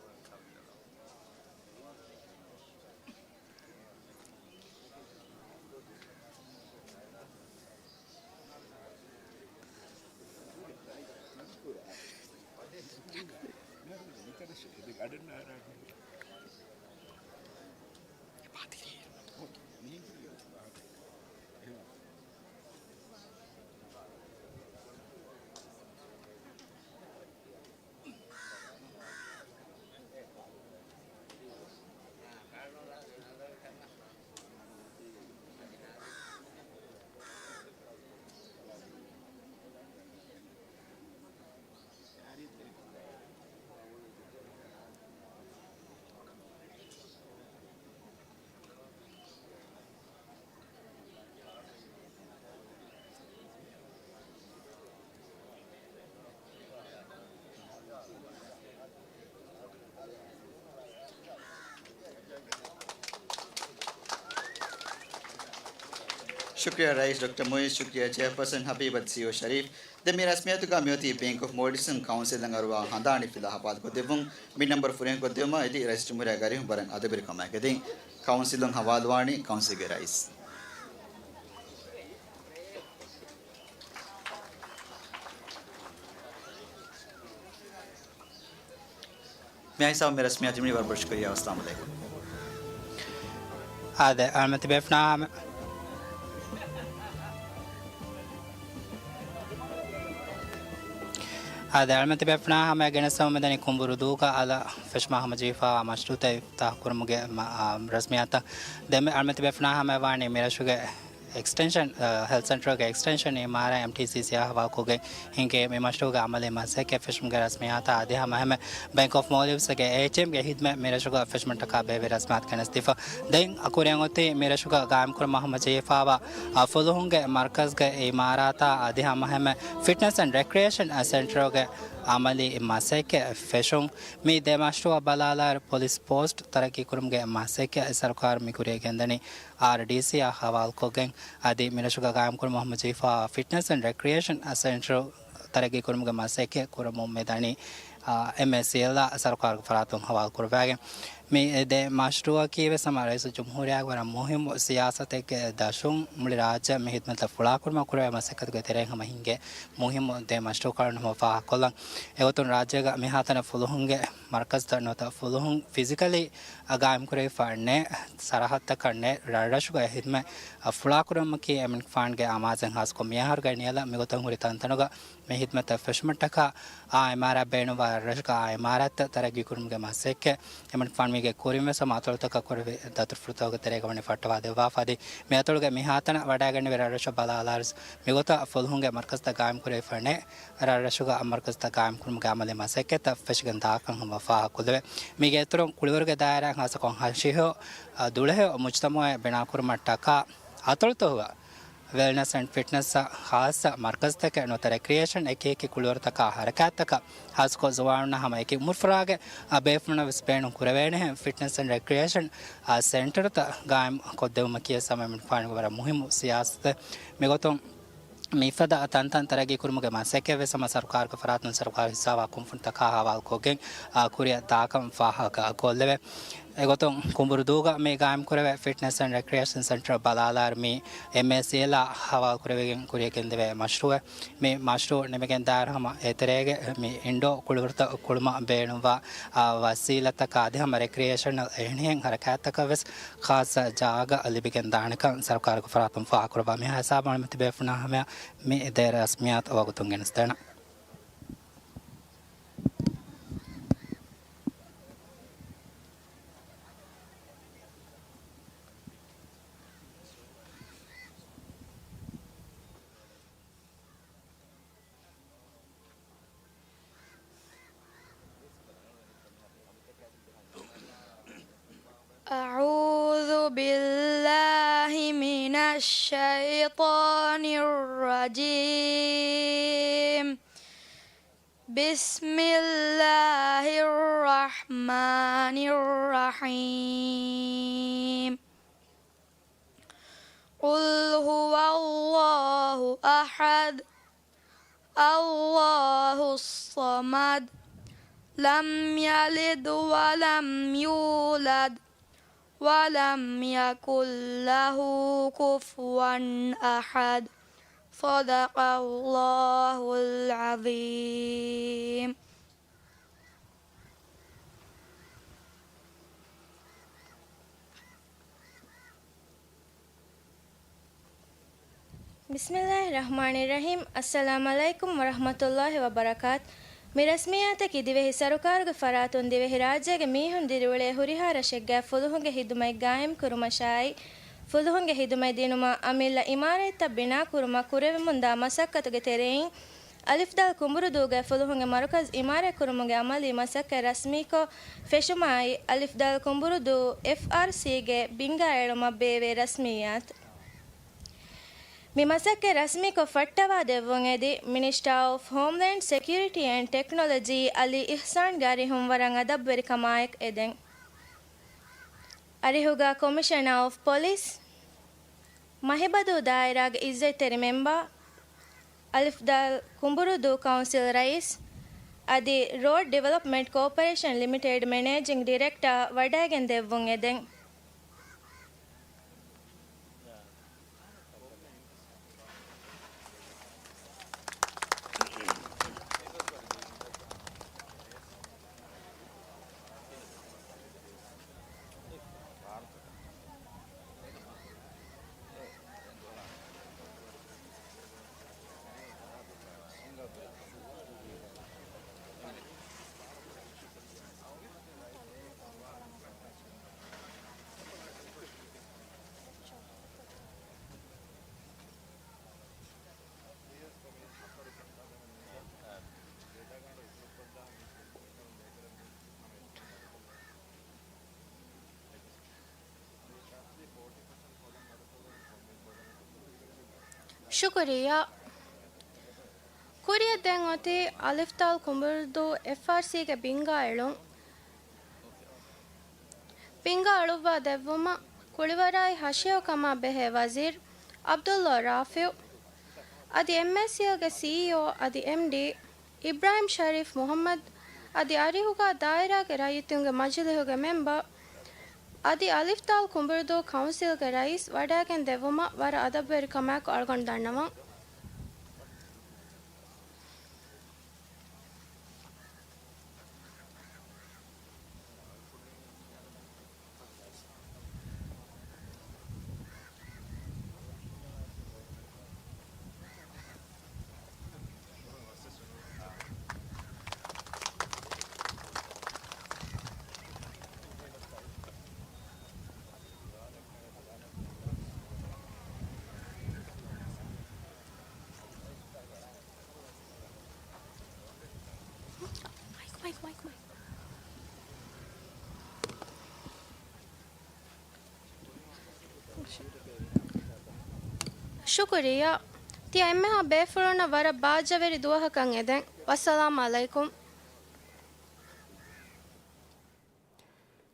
ޝުކްރިޔާ ރައީސް ޑޮކްޓަރ މުޢިއްޒު، ޝުކްރިޔާ ޗެއާޕާސަން ހަބީބް އަދި ސީއީއޯ ޝަރީފް. ދެން މި ރަސްމިއްޔާތުގަ މިއޮތީ ބޭންކް އޮފް މޯލްޑިވްސް ކައުންސިލަށް އަރުވާ ހަނދާނީ ފިލާ ހަވާލުކޮށްދެއްވުން. މި ނަންބަރު ފުރިހަމަކޮށްދިއުމަށް އެދި ރައީސްޖުމްހޫރިއްޔާގެ އަރިހުން ވަރަށް އަދަބުވެރިކަމާއެކު އެދިން. ކައުންސިލުން ހަވާލުވާނީ ކައުންސިލްގެ ރައީސް. މިހާ ހިސާބުން މި ރަސްމިއްޔާތު ނިމުނީ. ވަރަށް ބޮޑަށް ޝުކުރިއްޔާ. އައްސަލާމު ޢަލައިކުމް. އާދެ، އަޅުމެން ތިބޭފުޅާ ހަމަ، އާދެ، އަޅުމެން ތިބޭފުޅާ ހަމަ ގެނެސްދެމުން މިދަނީ ކުނބުރުދޫގަ އަލަށް ފެށުމާ ހަމަޖެހިފައިވާ މަޝްރޫޢުތައް އިފްތިތާޙު ކުރުމުގެ މަ-، އާ، ރަސްމިއްޔާތަށް. ދެން އަޅުމެން ތިބޭފުޅާ ހަމަ ވާނީ މިރަށުގެ އެކްސްޓެންޝަން، އަ، ހެލްތް ސެންޓަރުގެ އެކްސްޓެންޝަން އިމާރާތް އެމްޓީސީސީއާ ހަވާލުކޮށްގެން ހިންގޭ މި މަޝްރޫޢުގެ އަމަލީ މަސައްކަތް ފެށުމުގެ ރަސްމިއްޔާތާ އަދި ހަމަ އެހެންމެ ބޭންކް އޮފް މޯލްޑިވްސްގެ އޭޓީއެމްގެ ހިދުމަތް މިރަށުގަ ފެށުމަށްޓަކާ ބޭއްވި ރަސްމިއްޔާތު ގެނެސްދީފަ. ދެން ކުރިއަށް އޮތީ މިރަށުގަ ގާއިމްކުރުމަށް ހަމަޖެހިފައިވާ، އަ، ފުލުހުންގެ މަރްކަޒްގެ އިމާރާތާ އަދި ހަމަ އެހެންމެ ފިޓްނަސް އެންޑް ރެކްރިއޭޝަން ސެންޓަރުގެ އަމަލީ މަސައްކަތް ފެށުން. މި ދެ މަޝްރޫޢަށް ބަލާލާއިރު ޕޮލިސް ޕޯސްޓް ތަރައްގީ ކުރުމުގެ މަސައްކަތް ސަރުކާރުން މި ކުރިއަށް ގެންދަނީ އާރްޑީސީއާ ހަވާލުކޮށްގެން. އަދި މިރަށުގަ ގާއިމްކުރުމަށް ހަމަޖެހިފައިވާ ފިޓްނަސް އެންޑް ރެކްރިއޭޝަން ސެންޓަރު ތަރައްގީ ކުރުމުގެ މަސައްކަތް ކުރަމުން މިދަނީ، އާ، އެމްއޭސީއެލްއާ ސަރުކާރުގެ ފަރާތުން ހަވާލު ކުރައްވާގެން. މި ދެ މަޝްރޫޢަކީ ވެސް ހަމަ ރައީސުލްޖުމްހޫރިއްޔާގެ ވަރަށް މުހިއްމު ސިޔާސަތެއްގެ ދަށުން މުޅި ރާއްޖެ މި ހިދުމަތްތައް ފުޅާކުރުމަށް ކުރެވޭ މަސައްކަތުގެ ތެރެއިން ހަމަ ހިންގޭ މުހިއްމު ދެ މަޝްރޫޢު ކަނޑުން ހަމަ ފާހަގަކޮށްލަން. އެގޮތުން ރާއްޖޭގަ މިހާތަނަށް ފުލުހުންގެ މަރްކަޒްތައް ނުވަތަ ފުލުހުން ފިޒިކަލީ ގާއިމްކުރެވިފަ ނެތް ސަރަހައްދަކަށް ނެތް ރަށްރަށުގައި ހިދުމަތް ފުޅާކުރުމަކީ އެމަނިކުފާނުގެ އަމާޒެއް. ހާއްސަކޮށް މިއަހަރުގެ ނިޔަލަށް މިގޮތަށް ހުރި ތަންތަނުގަ މި ހިދުމަތްތައް ފެށުމަށްޓަކާ އާ އިމާރާތް ބޭނުންވާ ރަށްރަށުގަ އާ އިމާރާތްތައް ތަރައްގީ ކުރުމުގެ މަސައްކަތް އެމަނިކުފާނު މީގެ ކުރިންވެސް ހަމަ އަތޮޅުތަކަށް ކުރެވި ދަތުރުފުޅުތަކުގެ ތެރޭގަ ވަނީ ފައްޓަވާ ދެއްވާފަ. އަދި މި އަތޮޅުގެ މިހާތަނަށް ވަޑައިގެންނެވި ރަށްރަށަށް ބަލާލާރުސް މިގޮތަށް ފުލުހުންގެ މަރްކަޒްތައް ގާއިމްކުރެވިފަ ނެތް ރަށްރަށުގަ މަރްކަޒްތައް ގާއިމްކުރުމުގެ އަމަލީ މަސައްކަތްތައް ފެށިގެން ދާކަން ހަމަ ފާހަގަކޮށްލެވޭ. މީގެ އިތުރުން ކުޅިވަރުގެ ދާއިރާއިން ހާއްސަކޮށް ހަށިހެޔޮ، އަ، ދުޅަހެޔޮ މުޖުތަމަޢެއް ބިނާކުރުމަށްޓަކާ އަތޮޅުތަކުގަ ވެލްނަސް އެންޑް ފިޓްނަސްއަށް ހާއްސަ މަރްކަޒްތަކެއް ނުވަތަ ރެކްރިއޭޝަން އެކި އެކި ކުޅިވަރުތަކާ ހަރަކާތްތަކަށް ހާއްސަކޮށް ޒުވާނުންނަށް ހަމަ އެކި އުމުރުފުރާގެ އަ ބޭފުޅުންނަށް ވެސް ބޭނުން ކުރެވޭނެހެން ފިޓްނަސް އެންޑް ރެކްރިއޭޝަން އަ ސެންޓަރުތައް ގާއިމް ކޮށްދެވުމަކީ ވެސް ހަމަ އެމަނިކުފާނުގެ ވަރަށް މުހިއްމު ސިޔާސަތެއް. މިގޮތުން މިފަދަ ތަންތަން ތަރައްގީ ކުރުމުގެ މަސައްކަތް ވެސް ހަމަ ސަރުކާރުގެ ފަރާތުން ސަރުކާރު ހިއްސާވާ ކުންފުނިތަކާ ހަވާލުކޮށްގެން، އާ، ކުރިއަށް ދާކަން ފާހަގަ ކޮށްލެވޭ. އެގޮތުން ކުނބުރުދޫގަ މި ގާއިމްކުރެވޭ ފިޓްނެސް އެންޑް ރެކްރިއޭޝަން ސެންޓަރ ބަލާލާއިރު، މި އެމްއޭސީއެލްއާ ހަވާލުކުރެވިގެން ކުރިޔަށް ގެންދެވޭ މަޝްރޫއެއް. މި މަޝްރޫއު ނިމިގެންދާއިރު ހަމަ އެތެރޭގެ މި އިންޑޯ ކުޅިވަރުތައް ކުޅުމަށް ބޭނުންވާ، އާ، ވަސީލަތަކާ އަދި ހަމަ ރެކްރިއޭޝަނަލް އެހެނިހެން ހަރަކާތްތަކަށް ވެސް ޚާއްޞަ ޖާގަ ލިބިގެންދާނެކަން ސަރުކާރުގެ ފަރާތުން ފާހަގަކުރައްވާ. މިހާ ހިސާބުން ތިބޭފުޅުންނާ ހަމަޔަށް މި ދޭ ރަސްމިއްޔާތު ވަގުތުން ގެނެސްދޭނަން. أعوذ بالله من الشيطان الرجيم. بسم الله الرحمن الرحيم. قل هو الله أحد. الله الصمد. لم يلد ولم يولد. ولم يكن له كفوا أحد. صدق الله العظيم. بسم الله الرحمن الرحيم. السلام عليكم ورحمة الله وبركاته. މި ރަސްމިއްޔާތަކީ ދިވެހި ސަރުކާރުގެ ފަރާތުން ދިވެހިރާއްޖޭގެ މީހުން ދިރިއުޅޭ ހުރިހާ ރަށެއްގައި ފުލުހުންގެ ހިދުމަތް ގާއިމްކުރުމަށާއި، ފުލުހުންގެ ހިދުމަތް ދިނުމަށް އަމިއްލަ އިމާރާތްތައް ބިނާކުރުމަށް ކުރެވެމުންދާ މަސައްކަތުގެ ތެރެއިން، އަލިފްދާލް ކުނބުރުދޫގައި ފުލުހުންގެ މަރުކަޒު އިމާރާތްކުރުމުގެ އަމަލީ މަސައްކަތް ރަސްމީކޮށް ފެށުމާއި، އަލިފްދާލް ކުނބުރުދޫ އެފްއާރްސީގެ ބިންގާ އެޅުމަށް ބޭއްވޭ ރަސްމިއްޔާތު. މި މަސައްކަތް ރަސްމީކޮށް ފައްޓަވާ ދެއްވުން އެދި، މިނިސްޓާ އޮފް ހޯމްލޭންޑް ސެކިއުރިޓީ އެންޑް ޓެކްނޮލޮޖީ އަލީ އިޙްސާންގެ އަރިހުން ވަރަށް އަދަބުވެރިކަމާއެކު އެދެން. އަރިހުގަ ކޮމިޝަނާ އޮފް ޕޮލިސް، މަހިބަދޫ ދާއިރާގެ އިއްޒަތްތެރި މެމްބާ، އަލިފްދާލް ކުނބުރުދޫ ކައުންސިލް ރައީސް، އަދި ރޯޑް ޑިވެލޮޕްމަންޓް ކޯޕަރޭޝަން ލިމިޓެޑް މެނޭޖިން ޑިރެކްޓާ ވަޑައިގެން ދެއްވުން އެދެން. ޝުކުރިއްޔާ. ކުރިއަށް ދެން އޮތީ އަލިފްދާލް ކުނބުރުދޫ އެފްއާރްސީގެ ބިންގާ އެޅުން. ބިންގާ އަޅުއްވާ ދެއްވުމަށް ކުޅިވަރާއި ހަށިޔަކަމާ ބެހޭ ވަޒީރު ޢަބްދުﷲ ރާފިޢު، އަދި އެމްއޭސީއެލްގެ ސީއީއޯ އަދި އެމްޑީ އިބްރާހިމް ޝަރީފް މުޙައްމަދު، އަދި އަރިހުގަ ދާއިރާގެ ރައްޔިތުންގެ މަޖިލިހުގެ މެމްބަރު، އަދި އަލިފްދާލް ކުނބުރުދޫ ކައުންސިލްގެ ރައީސް ވަޑައިގެން ދެއްވުމަށް ވަރަށް އަދަބުވެރިކަމާއެކު އަޅުގަނޑު ދަންނަވަން. ޝުކުރިއްޔާ. ތިޔަ އެންމެހާ ބޭފުޅުންނަށް ވަރަށް ބާއްޖަވެރި ދުވަހަކަށް އެދެން. ވައްސަލާމް އަލައިކުމް.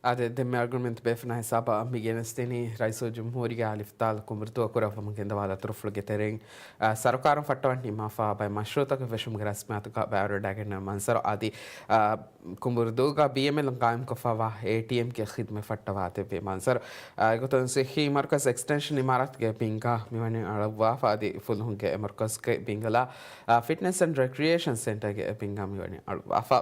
އާދެ، ދެންމެ އަޅުގަނޑުމެން ތިބޭފުޅުންނާ ހިސާބަށް މި ގެނެސްދިނީ ރައީސުލްޖުމްހޫރިއްޔާ އަލިފްދާލު ކުނބުރުދޫއަށް ކުރައްވަމުން ގެންދަވާ ދަތުރުފުޅުގެ ތެރެއިން، އާ، ސަރުކާރުން ފައްޓަވަން ނިންމާފަވާ ބައެއް މަޝްރޫއުތަކެއް ފެށުމުގެ ރަސްމިއްޔާތުގަ ބައިވެރިވެވަޑައިގެންނެވި މަންޒަރު އަދި، އާ، ކުނބުރުދޫގަ ބީއެމްއެލް ގާއިމްކޮށްފައިވާ އޭޓީއެމްގެ ޚިދުމަތް ފައްޓަވާދެއްވި މަންޒަރު. އާ، އެގޮތުން ސިއްހީ މަރުކަޒް އެކްސްޓެންޝަން އިމާރާތުގެ ބިންގާ މިވަނީ އަޅުއްވާފަ އަދި ފުލުހުންގެ މަރުކަޒުގެ ބިންގަލާ، އާ، ފިޓްނެސް އެންޑް ރެކްރިއޭޝަން ސެންޓަރގެ ބިންގާ މިވަނީ އަޅުއްވާފަ.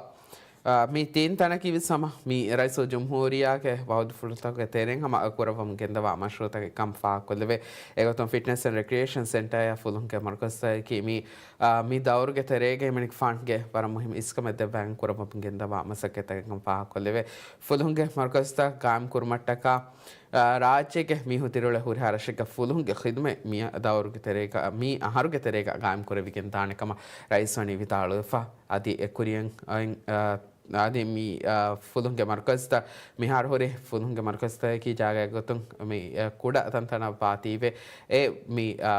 އާ، މި ތިން ތަނަކީ ވެސް ހަމަ މި ރައީސުލްޖުމްހޫރިއްޔާގެ ވައުދުފުޅުތަކުގެ ތެރެއިން ހަމަ ކުރައްވަމުން ގެންދަވާ މަޝްރޫއުތަކެއް ކަމަށް ފާހަގަކޮށްލެވޭ. އެގޮތުން ފިޓްނެސް އެންޑް ރެކްރިއޭޝަން ސެންޓަރ އެއް ފުލުހުންގެ މަރުކަޒުތަކަކީ މި، އާ، މި ދައުރުގެ ތެރޭގައި މިނިކްފާންގެ ވަރަށް މުހިންމު އިސްކަމެއް ދެއްވާގެން ކުރައްވަމުން ގެންދަވާ މަސައްކަތްތަކެއް ކަމަށް ފާހަގަކޮށްލެވޭ. ފުލުހުންގެ މަރުކަޒުތައް ގާއިމް ކުރުމަށްޓަކާ، އާ، ރާއްޖޭގެ މީހުން ދިރިއުޅޭ ހުރިހާ ރަށެއްގެ ފުލުހުންގެ ޚިދުމަތް މި ދައުރުގެ ތެރޭގަ، މި އަހަރުގެ ތެރޭގަ ގާއިމް ކުރެވިގެން ދާނެ ކަމަށް ރައީސް ވަނީ ވިދާޅުވެފަ. އަދި އެކުރިއަށް އައި-، އާ، އަދި މި، އާ، ފުލުހުންގެ މަރުކަޒުތައް މިހާރު ހުރި ފުލުހުންގެ މަރުކަޒުތަކަކީ ޖާގައެއް ގޮތުން މި، އާ، ކުޑަ ތަންތަނަށް ވާތީވެ، އެ މި، އާ،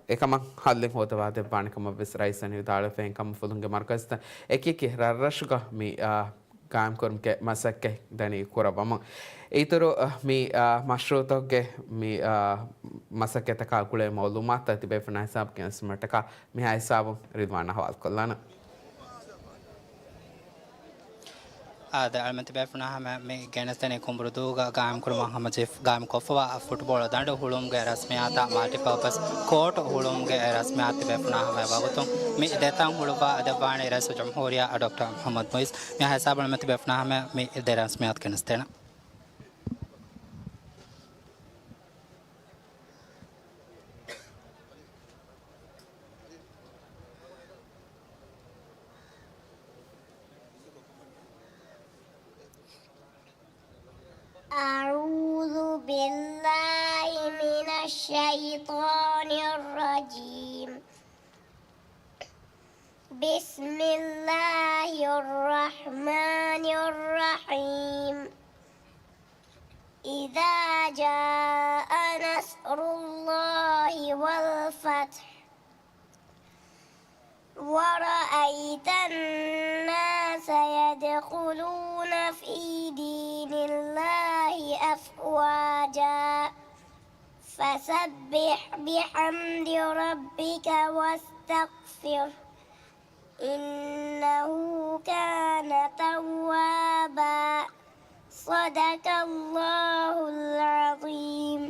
އެކަމަށް ހައްލެއް ހޯދަވާ ދެއްވާނެ ކަމަށް ވެސް ރައީސް ވަނީ ވިދާޅުވެފަ. އެހެންކަމުން ފުލުހުންގެ މަރުކަޒުތައް އެކިއެކި ރަށްރަށުގަ މި، އާ، ގާއިމްކުރުމުގެ މަސައްކަތް ދަނީ ކުރައްވަމުން. އިތުރު، އަ، މި، އަ، މަޝްރޫއުތަކުގެ މި، އަ، މަސައްކަތަކާ ގުޅޭ މައުލޫމާތުތައް ތިބޭފުޅުންނާ ހިސާބަށް ގެނެސްދިނުމަށްޓަކާ މިހާ ހިސާބުން ރިދްވާން އަހުވާލުކޮށްލާނަން. އާދެ، އަޅުމެން ތިބޭފުޅުންނާ ހަމަ މި ގެނެސްދެނީ ކުނބުރުދޫގަ ގާއިމްކުރުމަށް ހަމަޖެހިފަ-، ގާއިމްކޮށްފަވާ ފުޓްބޯޅަ ދަނޑު ހުޅުވުމުގެ ރަސްމިއްޔާތާ މަލްޓިޕާޕަސް ކޯޓް ހުޅުވުމުގެ ރަސްމިއްޔާތު ތިބޭފުޅުންނާ ހަމަ ވަގުތުން މި ދެތަން ހުޅުވާ ދެއްވާނީ ރައީސުލްޖުމްހޫރިއްޔާ ޑޮކްޓަރ މުޙައްމަދު މުޢިއްޒު. މިހާ ހިސާބުން އަޅުމެން ތިބޭފުޅުންނާ ހަމަ މި ދެ ރަސްމިއްޔާތު ގެނެސްދޭނަން. أعوذ بالله من الشيطان الرجيم. بسم الله الرحمن الرحيم. إذا جاء نصر الله والفتح ورأيت الناس يدخلون في دين الله أفواجا فسبح بحمد ربك واستغفره إنه كان توابا. صدق الله العظيم.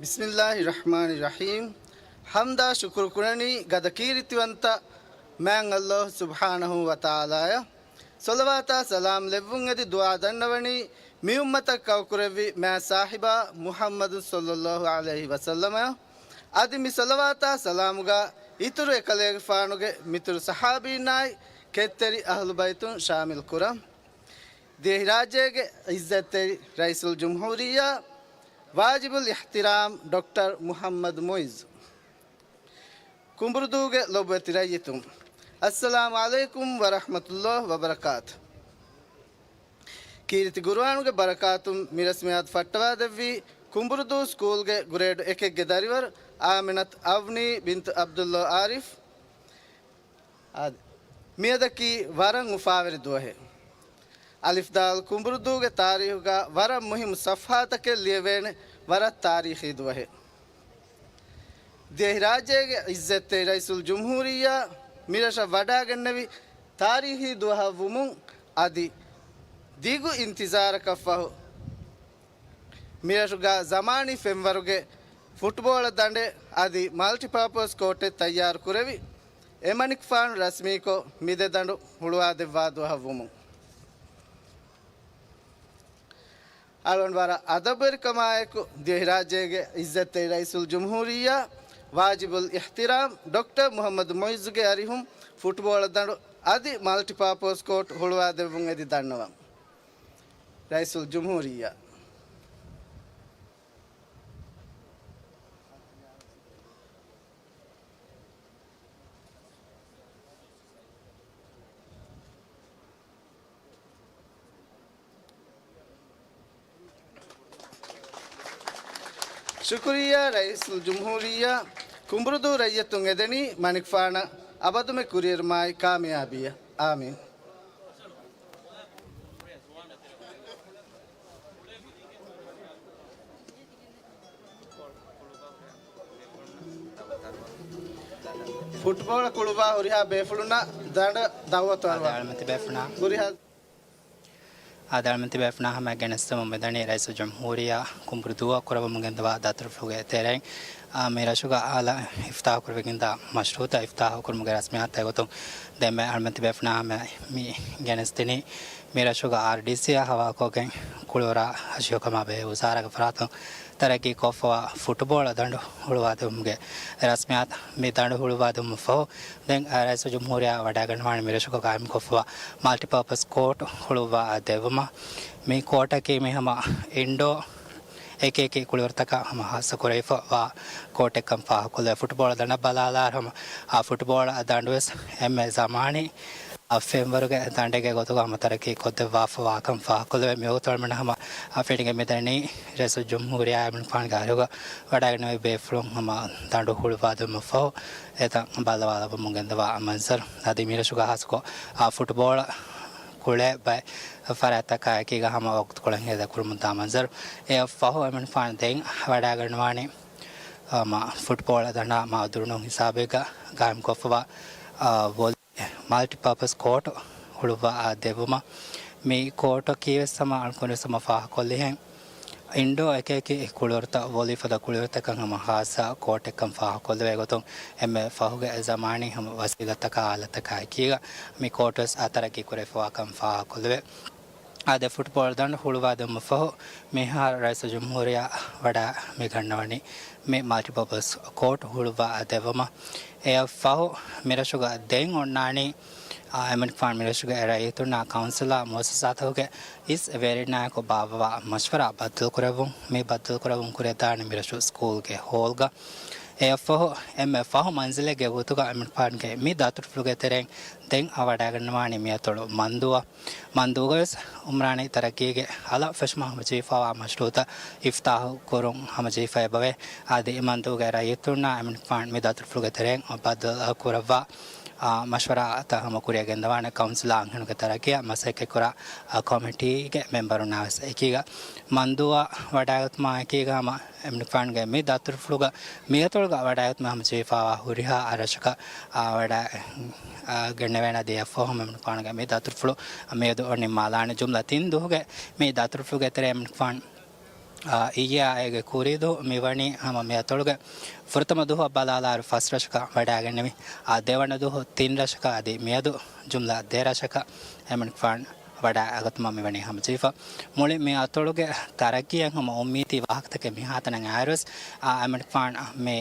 ބިސްމިއްލާހި ރަޙްމާނި ރަޙީމް. ޙަމްދާ ޝުކުރު ކުރަނީ ގަދަ ކީރިތިވަންތަ މާތް ﷲ ސުބްޙާނަހޫ ވަތަޢާލާއަށް. ޞަލަވާތާ ސަލާމް ލެއްވުން އެދި ދުޢާ ދަންނަވަނީ މި އުއްމަތަށް ކައުކުރެއްވި މާތް ސާހިބާ މުޙައްމަދު ޞައްލައްލާހު ޢަލައިހި ވަސައްލަމަށް. އަދި މި ޞަލަވާތާ ސަލާމުގަ އިތުރު އެކަލޭގެފާނުގެ މިތުރު ޞަޙާބީންނާއި ކެތްތެރި އަހުލު ބައިތުން ޝާމިލް ކުރަން. ދިވެހިރާއްޖޭގެ ޢިއްޒަތްތެރި ރައީސުލްޖުމްހޫރިއްޔާ ވާޖިބުލް އިޙްތިރާމް ޑޮކްޓަރ މުޙައްމަދު މުޢިއްޒު. ކުނބުރުދޫގެ ލޮބުވެތި ރައްޔިތުން، އައްސަލާމު ޢަލައިކުމް ވަރަޙްމަތުﷲ ވަބަރަކާތު. ކީރިތި ޤުރުއާނުގެ ބަރަކާތުން މި ރަސްމިއްޔާތު ފައްޓަވާދެއްވީ ކުނބުރުދޫ ސްކޫލްގެ ގްރޭޑް އެކެއްގެ ދަރިވަރު އާމިނަތު އަވްނީ ބިންތު ޢަބްދުﷲ ޢާރިފް. އާދެ، މިއަދަކީ ވަރަށް އުފާވެރި ދުވަހެއް. އަލިފްދާލް ކުނބުރުދޫގެ ތާރީޚުގަ ވަރަށް މުހިއްމު ޞަފްޙާތަކެއް ލިޔެވޭނެ ވަރަށް ތާރީޚީ ދުވަހެއް. ދިވެހިރާއްޖޭގެ ޢިއްޒަތްތެރި ރައީސުލްޖުމްހޫރިއްޔާ މިރަށަށް ވަޑައިގެންނެވި ތާރީޚީ ދުވަހަށް ވުމުން އަދި ދިގު އިންތިޒާރަކަށްފަހު، މިރަށުގަ ޒަމާނީ ފެންވަރުގެ ފުޓްބޯޅަ ދަނޑެއް އަދި މަލްޓިޕާޕަސް ކޯޓެއް ތައްޔާރު ކުރެވި، އެމަނިކުފާނު ރަސްމީކޮށް، މި ދެ ދަނޑު ހުޅުވާދެއްވާ ދުވަހަށް ވުމުން، އަޅުގަނޑު ވަރަށް އަދަބުވެރިކަމާއެކު، ދިވެހިރާއްޖޭގެ ޢިއްޒަތްތެރި ރައީސުލްޖުމްހޫރިއްޔާ ވާޖިބުލް އިޙްތިރާމް ޑޮކްޓަރ މުޙައްމަދު މުޢިއްޒުގެ އަރިހުން ފުޓްބޯޅަ ދަނޑު އަދި މަލްޓިޕާޕަސް ކޯޓް ހުޅުވާދެއްވުން އެދި ދަންނަވަން. ރައީސުލްޖުމްހޫރިއްޔާ. ޝުކުރިއްޔާ ރައީސުލްޖުމްހޫރިއްޔާ. ކުނބުރުދޫ ރައްޔިތުން އެދެނީ މަނިކުފާނަށް އަބަދުމެ ކުރިއެރުމާއި ކާމިޔާބީއަށް. އާމީން. ފުޓްބޯޅަ ކުޅުއްވާ ހުރިހާ ބޭފުޅުންނަށް ދަނޑަށް ދައުވަތު އަރުވާ. އާދެ، އަޅުމެން ތިބޭފުޅުންނަށް ހުރިހާ އާދެ، އަޅުމެން ތިބޭފުޅުންނާ ހަމަ ގެނެސްދެމުން މިދަނީ ރައީސުލްޖުމްހޫރިއްޔާ ކުނބުރުދޫއަށް ކުރައްވަމުން ގެންދަވާ ދަތުރުފުޅުގެ ތެރެއިން، އާ، މި ރަށުގަ އަލަށް އިފްތާހު ކުރެވިގެންދާ މަޝްރޫޢުތައް އިފްތާހު ކުރުމުގެ ރަސްމިއްޔާތު އެގޮތުން ދެންމެ އަޅުމެން ތިބޭފުޅުންނާ ހަމަ މި ގެނެސްދިނީ މި ރަށުގަ އާރްޑީސީއާ ހަވާލުކޮށްގެން ކުޅިވަރާ ހަށިގަނޑު ކަމާ ބެހޭ ވުޒާރާގެ ފަރާތުން ތަރައްގީ ކޮށްފަވާ ފުޓުބޯޅަ ދަނޑު ހުޅުވާދެވުމުގެ ރަސްމިއްޔާތު. މި ދަނޑު ހުޅުވާދެވުމަށް ފަހު ދެން ރައީސުލްޖުމްހޫރިއްޔާ ވަޑައިގަންނަވާނެ މި ރަށުގަ ގާއިމްކޮށްފަވާ މަލްޓިޕާޕަސް ކޯޓް ހުޅުވާ ދެއްވުމަށް. މި ކޯޓަކީ މި ހަމަ އިންޑޯ އެކި އެކި ކުޅިވަރުތަކަށް ހަމަ ހާއްސަ ކުރެވިފަވާ ކޯޓެއްކަން ފާހަގަކޮށްލެވޭ. ފުޓުބޯޅަ ދަނޑަށް ބަލާލާއިރު ހަމަ އާ ފުޓުބޯޅަ ދަނޑުވެސް އެންމެ ޒަމާނީ އާ ފެންވަރުގެ ދަނޑެއްގެ ގޮތުގަ ހަމަ ތަރައްގީ ކޮށްދެއްވާފަވާކަން ފާހަގަކޮށްލެވޭ. މިވަގުތު އަޅުމެންނަށް ހަމަ އާ ފެނިގެން މިދަނީ ރައީސުލްޖުމްހޫރިއްޔާ އިމްރާން ޚާންގެ އަރިހުގަ ވަޑައިގެންނެވި ބޭފުޅުން ހަމަ ދަނޑު ހުޅުވާދެވުމަށްފަހު އެތަން ބައްލަވާލައްވަމުން ގެންދަވާ މަންޒަރު. އަދި މިރަށުގަ ހާއްސަކޮށް އާ ފުޓްބޯޅަ ކުޅޭ ބައެއް ފަރާތްތަކާ އެކީގަ ހަމަ ވަގުތުކޮޅެއް ހޭދަކުރަމުންދާ މަންޒަރު. އެއަށްފަހު އެމިންފާން ދެން ވަޑައިގަންނަވާނީ އާ، މާ ފުޓްބޯޅަ ދަނޑާ މާ ދުރުނު ހިސާބެއްގަ ގާއިމްކޮށްފަވާ، އާ، ވޮލީ މަލްޓިޕާޕަސް ކޯޓު ހުޅުއްވާ ދެއްވުމަށް. މި ކޯޓަކީވެސް ހަމަ އަޅުކަންވެސް ހަމަ ފާހަގަކޮށްލިހެން އިންޑޯ އެކި އެކި ކުޅިވަރުތައް ވޮލީ ފަދަ ކުޅިވަރުތަކަށް ހަމަ ހާއްސަ ކޯޓެއްކަން ފާހަގަކޮށްލެވޭ ގޮތުން އެންމެ ފަހުގެ ޒަމާނީ ހަމަ ވަސީލަތްތަކާ އާލަތްތަކާ އެކީގަ މި ކޯޓުވެސް އާ ތަރައްގީ ކުރެވިފަވާކަން ފާހަގަކޮށްލެވޭ. އާދެ، ފުޓްބޯޅަ ދަނޑު ހުޅުވާދެވުމަށްފަހު މިހާރު ރައީސުލްޖުމްހޫރިއްޔާ ވަޑައި މި ގަންނަވަނީ މި މަލްޓިޕާޕަސް ކޯޓް ހުޅުއްވާ ދެއްވުމަށް. އެއަށްފަހު މިރަށުގަ ދެން އޮންނާނީ، އާ، އެމަނިކުފާނު މިރަށުގެ ރައްޔިތުންނާ ކައުންސިލާ މުއައްސަސާތަކުގެ އިސް ވެރިންނާއެކު ބާއްވަވާ މަޝްވަރާ ބައްދަލުކުރެއްވުން. މި ބައްދަލުކުރެއްވުން ކުރިއަށްދާނީ މިރަށު ސްކޫލްގެ ހޯލްގަ. އެއަށްފަހު އެންމެ ފަހު މަންޒިލެއްގެ ގޮތުގަ އެމަނިކުފާނުގެ މި ދަތުރުފުޅުގެ ތެރެއިން ދެން އަވަޑައިގަންނަވާނީ މިއަތޮޅު މަންދޫއަށް. މަންދޫގަވެސް އުމްރާނީ ތަރައްގީގެ އަލަށް ފެށުމަށް ހަމަޖެހިފައިވާ މަޝްރޫޢުތައް އިފްތާހު ކުރުން ހަމަޖެހިފައި އެބަވޭ. އަދި މަންދޫގެ ރައްޔިތުންނާ އެމަނިކުފާނު މި ދަތުރުފުޅުގެ ތެރެއިން ބައްދަލު ކުރައްވާ، އާ، މަޝްވަރާތައް ހަމަ ކުރިއަށް ގެންދަވާނެ. ކައުންސިލާ އަންހެނުންގެ ތަރައްގީއަށް މަސައްކަތްކުރާ، އާ، ކޮމިޓީގެ މެމްބަރުންނާވެސް އެކީގަ މަންދޫއަށް ވަޑައިގަތުމާ އެކީގަ ހަމަ އެމަނިކުފާނުގެ މި ދަތުރުފުޅުގަ މިއަތޮޅުގަ ވަޑައިގަތުމަށް ހަމަޖެހިފައިވާ ހުރިހާ ރަށަކަށް، އާ، ވަޑައި، އާ، ގެންނެވޭނެ. އަދި އެއަށްފަހު އެމަނިކުފާނުގެ މި ދަތުރުފުޅު މިއަދު ނިންމާލާނެ. ޖުމްލަ ތިން ދުވަހުގެ މި ދަތުރުފުޅުގެ ތެރޭ އެމަނިކުފާނު، އާ، އިއްޔެ އާއިގެ ކުރީ ދުވަހު މިވަނީ ހަމަ މިއަތޮޅުގެ ފުރަތަމަ ދުވަހަށް ބަލާލާއިރު ފަސް ރަށަކަށް ވަޑައިގެންނެވި. އާ، ދެވަނަ ދުވަހު ތިން ރަށަކަށް އަދި މިއަދު ޖުމްލަ ދެ ރަށަކަށް އެމަނިކުފާނު ވަޑައިގަތުމަށް މިވަނީ ހަމަޖެހިފަ. މުޅި މި އަތޮޅުގެ ތަރައްގީއަށް ހަމަ އުއްމީދީ ވާހަކަތަކެއް މިހާތަނަށް އައިރުވެސް، އާ، އެމަނިކުފާނު މި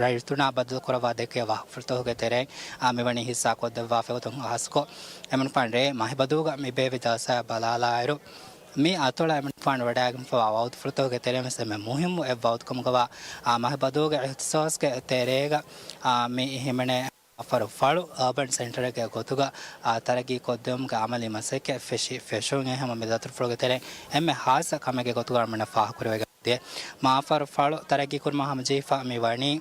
ރައްޔިތުންނާ ބައްދަލުކުރައްވާ ދެއްކޭ ވާހަކަފުޅުތަކުގެ ތެރެއިން، އާ، މިވަނީ ހިއްސާ ކޮށްދެއްވާފައި ގޮތުން ހާއްސަކޮށް، އެމަނިކުފާނު ރޭ މަހިބަދޫގަ މި ބޭއްވި ޖަލްސާއަށް ބަލާލާއިރު، މި އަތޮޅަށް އެމަނިކުފާނު ވަޑައިގެންފަވާ ވަގުތުފުޅުތަކުގެ ތެރެއިން ވެސް އެންމެ މުހިއްމު އެއް ވަގުތުކަމުގަވާ، އާ، މަހިބަދޫގެ އިހްތިސޯސްގެ ތެރޭގަ، އާ، މި ހިމެނޭ އަފަރު ފަޅު އާބަން ސެންޓަރެއްގެ ގޮތުގަ، އާ، ތަރައްގީ ކޮށްދެވުމުގެ އަމަލީ މަސައްކަތް ފެށި ފެށުން އެ ހަމަ މި ދަތުރުފުޅުގެ ތެރެއިން އެންމެ ހާއްސަ ކަމެއްގެ ގޮތުގަ އަޅުމެންނަށް ފާހަގަކުރެވިގެން ދިޔަ. މާ އަފަރު ފަޅު ތަރައްގީ ކުރުމަށް ހަމަޖެހިފަ މި ވަނީ،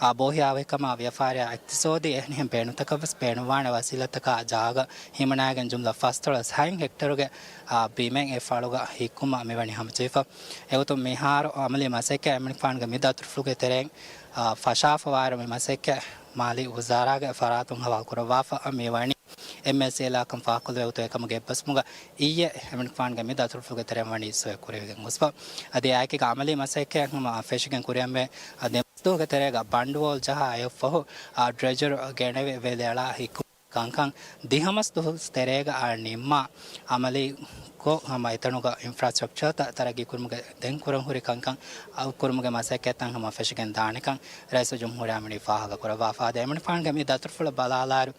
އާ، ބޯހިޔާވަހިކަމާ ވިޔަފާރިއާ އިޤްތިޞާދީ އެހެނިހެން ބޭނުންތަކަށް ވެސް ބޭނުންވާނެ ވަސީލަތްތަކާ ޖާގަ ހިމަނާގެން ޖުމްލަ ފަސްދޮޅަސް ހަތް ހެކްޓަރުގެ، އާ، ބިމެއް އެ ފަޅުގަ ހިއްކުމަށް މި ވަނީ ހަމަޖެހިފަ. އެގޮތުން މިހާރު އަމަލީ މަސައްކަތް އެމަނިކުފާނުގެ މި ދަތުރުފުޅުގެ ތެރެއިން، އާ، ފަށާފަވާއިރު މި މަސައްކަތް މާލީ ވުޒާރާގެ ފަރާތުން ހަވާލުކުރައްވާފަ މިވަނީ. އެމްއެސްއޭލާކަން ފާހަގަކޮށްލެވޭ ގޮތުން އެކަމުގެ އެއްބަސްވުމުގަ އިއްޔެ އެމަނިކުފާނުގެ މި ދަތުރުފުޅުގެ ތެރެއިން ވަނީ ސޮއެ ކުރެވިގެން ގޮސްފަ. އަދި އެއާއެކީގަ އަމަލީ މަސައްކަތް ހަމަ ފެށިގެން ކުރިއަށްމެ ދެމަސްދުވަހުގެ ތެރޭގަ ބަނޑުވޯލް ޖަހާ އެއަށްފަހު، އާ، ޑްރެޖަރު ގެނެވި ވެލިއަޅާ ހިއްކު ކަންކަން ދިހަ މަސް ދުވަސް ތެރޭގަ އާ ނިންމާ އަމަލީ ކޮށް، ހަމަ އެތަނުގަ އިންފްރާސްޓްރަކްޗަރތައް ތަރައްގީ ކުރުމުގެ ދެން ކުރަން ހުރި ކަންކަން އައު ކުރުމުގެ މަސައްކަތްތައް ހަމަ ފެށިގެން ދާނެކަން ރައީސުލްޖުމްހޫރިއްޔާ މިވަނީ ފާހަގަ ކުރައްވާފަ. އަދި އެމަނިކުފާނުގެ މި ދަތުރުފުޅަށް ބަލާލާއިރު،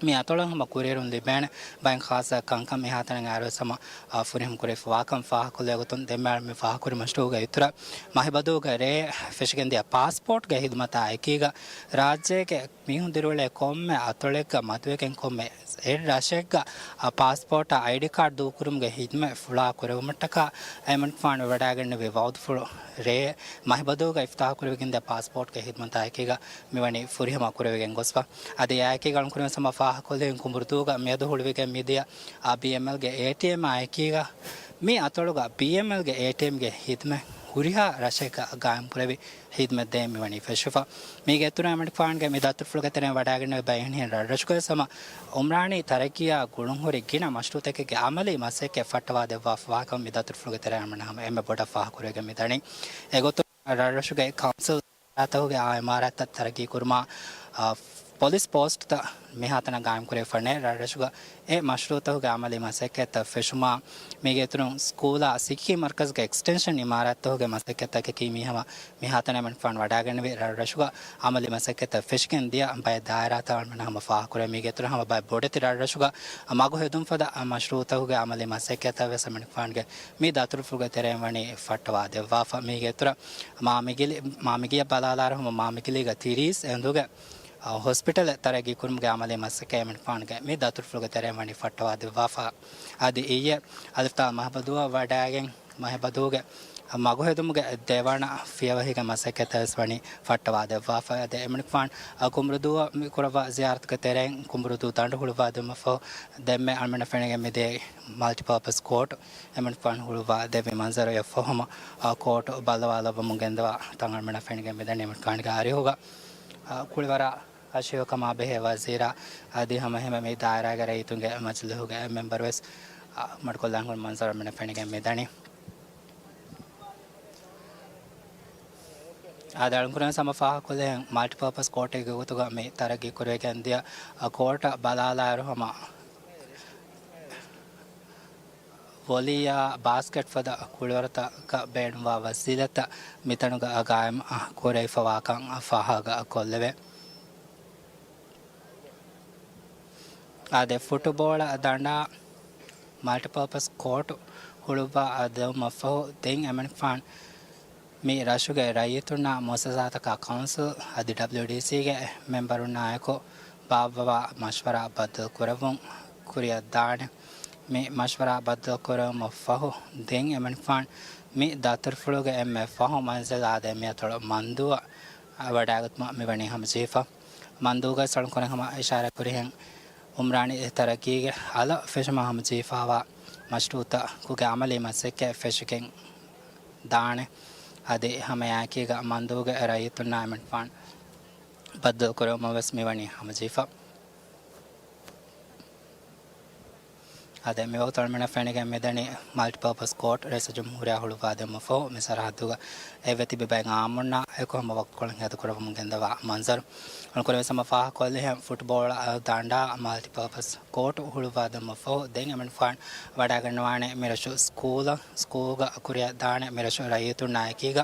މި އަތޮޅަށް ހަމަ ކުރިއެރުން ލިބޭނެ ބައެއް ޚާއްސަ ކަންކަން މިހާތަނަށް އައިރުވެސް ހަމަ، އާ، ފުރިހަމަ ކުރެވިފަވާކަން ފާހަގަކޮށްލެވޭ ގޮތުން ދެންމެ މި ފާހަގަކުރި މަޝްރޫޢުގެ އިތުރަށް މަހިބަދޫގެ ރޭ ފެށިގެންދިޔަ ޕާސްޕޯޓްގެ ހިދުމަތާ އެކީގަ ރާއްޖޭގެ މީހުން ދިރިއުޅޭ ކޮންމެ އަތޮޅެއްގަ މަދުވެގެން ކޮންމެ އެއް ރަށެއްގަ، އަ، ޕާސްޕޯޓާ އައިޑީ ކާޑް ދޫކުރުމުގެ ހިދުމަތް ފުޅާ ކުރެވުމަށްޓަކާ އެމަނިކުފާނު ވެވަޑައިގެންނެވި ވައުދުފުޅު ރޭ މަހިބަދޫގަ އިފްތާހުކުރެވިގެންދިޔަ ޕާސްޕޯޓްގެ ހިދުމަތާއެކީގަ މިވަނީ ފުރިހަމަ ކުރެވިގެން ގޮސްފަ. އަދި އެއާއެކީގަ އަޅުން ކުރިން ސަމަ ފާހަގަކޮށްލި ކުނބުރުދޫގަ މިއަދު ހުޅުވިގެން މިދިޔަ، އާ، ބީއެމްއެލްގެ އޭޓީއެމް އާއެކީގަ މި އަތޮޅުގަ ބީއެމްއެލްގެ އޭޓީއެމްގެ ހިދުމަތް ހުރިހާ ރަށެއްގަ ގާއިމްކުރެވި ހިދުމަތް ދޭން މިވަނީ ފެށިފަ. މީގެ އިތުރަށް އެމަނިކުފާނުގެ މި ދަތުރުފުޅުގެ ތެރެއިން ވަޑައިގެންނެވި ބައެއް ހިން ރަށްރަށުގައި ސަމަ އުމްރާނީ ތަރައްގީއާ ގުޅުންހުރި ގިނަ މަޝްރޫއުތަކެއްގެ އަމަލީ މަސައްކަތް ފައްޓަވާ ދެއްވާފަވާކަން މި ދަތުރުފުޅުގެ ތެރެއިން ހަމަ އެންމެ ބޮޑަށް ފާހަގަކުރެވިގެން މިދަނީ. އެގޮތުން ރަށްރަށުގެ ކައުންސިލް ތަކުގެ އާ އިމާރާތްތައް ތަރައްގީ ކުރުމާ، އާ، ޕޮލިސް ޕޯސްޓްތައް މިހާތަނަށް ގާއިމް ކުރެވިފަ ނެތް ރަށްރަށުގަ އެ މަޝްރޫއުތަކުގެ އަމަލީ މަސައްކަތްތައް ފެށުމާ، މީގެ އިތުރުން ސްކޫލާ ސިއްހީ މަރްކަޒުގެ އެކްސްޓެންޝަން އިމާރާތްތަކުގެ މަސައްކަތްތަކަކީ މީ ހަމަ މިހާތަނަށް އެމަނިކުފާނު ވަޑައިގެންނެވި ރަށްރަށުގަ އަމަލީ މަސައްކަތްތައް ފެށިގެން ދިޔަ ބައެއް ދާއިރާތައް އަޅުމެން ހަމަ ފާހަގަކުރޭ. މީގެ އިތުރުން ހަމަ ބައެއް ބޮޑެތި ރަށްރަށުގަ މަގު ހެދުން ފަދަ މަޝްރޫއުތަކުގެ އަމަލީ މަސައްކަތްތައް ވެސް އެމަނިކުފާނުގެ މި ދަތުރުފުޅުގެ ތެރެއިން ވަނީ ފައްޓަވާ ދެއްވާފަ. މީގެ އިތުރަށް މާ މިގިލި، މާ މިގިޔަށް ބަލާލާއިރު ހަމަ މާ މިގިލީގަ ތިރީސް އެނދުގެ، އަ، ހޮސްޕިޓަލެއް ތަރައްގީ ކުރުމުގެ އަމަލީ މަސައްކަތް އެމަނިކުފާނުގެ މި ދަތުރުފުޅުގެ ތެރެއިން ވަނީ ފައްޓަވާ ދެއްވާފަ. އަދި އިއްޔެ އަލިފްތާލް މަހިބަދޫއަށް ވަޑައިގެން މަހިބަދޫގެ މަގު ހެދުމުގެ ދެވަނަ ފިޔަވަހީގެ މަސައްކަތްތައް ވެސް ވަނީ ފައްޓަވާ ދެއްވާފަ. އަދި އެމަނިކުފާނު ކުނބުރުދޫއަށް މި ކުރައްވާ ޒިޔާރަތުގެ ތެރެއިން ކުނބުރުދޫ ދަނޑު ހުޅުވާ ދެއްވުމަށްފަހު ދެންމެ އަޅުމެންނަށް ފެނިގެން މިދިޔައީ މަލްޓިޕާޕަސް ކޯޓް އެމަނިކުފާނު ހުޅުވާ ދެއްވި މަންޒަރު. އެއަށްފަހު ހަމަ ކޯޓް ބައްލަވާލައްވަމުން ގެންދަވާ ތަން އަޅުމެންނަށް ފެނިގެން މިދަނީ އެމަނިކުފާނުގެ އަރިހުގަ ކުޅިވަރާ އަށިވެ ކަމާ ބެހޭ ވަޒީރާ އަދި ހަމަ އެހެންމެ މި ދާއިރާގެ ރައްޔިތުންގެ މަޖިލީހުގެ މެމްބަރު ވެސް މަޑުކޮށްލާން ހުރި މަންޒަރު އަޅުމެންނަށް ފެނިގެން މިދަނީ. އާދެ، އަޅުން ކުރިން ސަމަ ފާހަގަކޮށްލިހެން މަލްޓިޕާޕަސް ކޯޓެއްގެ ގޮތުގަ މި ތަރައްގީ ކުރެވިގެން ދިޔަ ކޯޓަށް ބަލާލާއިރު ހަމަ ވޮލީއާ ބާސްކެޓް ފަދަ ކުޅިވަރުތަކަށް ބޭނުންވާ ވަސީލަތްތައް މިތަނުގަ ގާއިމް ކުރެވިފަވާކަން ފާހަގަ ކޮށްލެވޭ. އާދެ، ފުޓުބޯޅަ ދަނޑާ މަލްޓިޕާޕަސް ކޯޓު ހުޅުއްވާ ދެއްވުމަށްފަހު ދެން އެމަނިކުފާނު މި ރަށުގެ ރައްޔިތުންނާ މުއައްސަސާތަކާ ކައުންސިލް އަދި ޑަބްލިއުޑީސީގެ މެމްބަރުންނާއެކު ބާއްވަވާ މަޝްވަރާ ބައްދަލު ކުރެއްވުން ކުރިއަށް ދާނެ. މި މަޝްވަރާ ބައްދަލު ކުރެވުމަށް ފަހު ދެން އެމަނިކުފާނު މި ދަތުރުފުޅުގެ އެންމެ ފަހު މަންޒިލް އާދެ މިއަތޮޅު މަންދޫއަށް ވަޑައިގަތުމަށް މިވަނީ ހަމަޖެހިފަ. މަންދޫގައި އަޅުން ކުރިން ހަމަ އިޝާރާތް ކުރިހެން އުމްރާނީ ތަރައްގީގެ އަލަށް ފެށުމަށް ހަމަޖެހިފަވާ މަޝްރޫއުތަކުގެ އަމަލީ މަސައްކަތް ފެށިގެން ދާނެ. އަދި ހަމައެއާއެކީގަ މަންދޫގެ ރައްޔިތުންނާ އެމަނިކުފާނު ބައްދަލު ކުރެވުމަށް ވެސް މިވަނީ ހަމަޖެހިފަ. އާދެ، މިވަގުތު އަޅުމެންނަށް ފެނިގެން މިދަނީ މަލްޓިޕާޕަސް ކޯޓް ރައީސުލްޖުމްހޫރިއްޔާ ހުޅުވާދެއްވުމަށްފަހު މި ސަރަހައްދުގަ އެއްވެ ތިބި ބައެއް އާއްމުންނާ އެކު ހަމަ ވަގުތުކޮޅުން ހޭދަކުރައްވަމުން ގެންދަވާ މަންޒަރު. އަޅުން ކުރެވި ސަމަ ފާހަގަކޮށްލިހެން ފުޓްބޯޅަ ދަނޑާ މަލްޓިޕާޕަސް ކޯޓު ހުޅުވާދެއްވުމަށްފަހު ދެން އެމަނިކުފާނު ވަޑައިގަންނަވާނެ މިރަށު ސްކޫލަށް، ސްކޫލްގަ ކުރިއަށް ދާނެ މިރަށު ރައްޔިތުންނާ އެކީގަ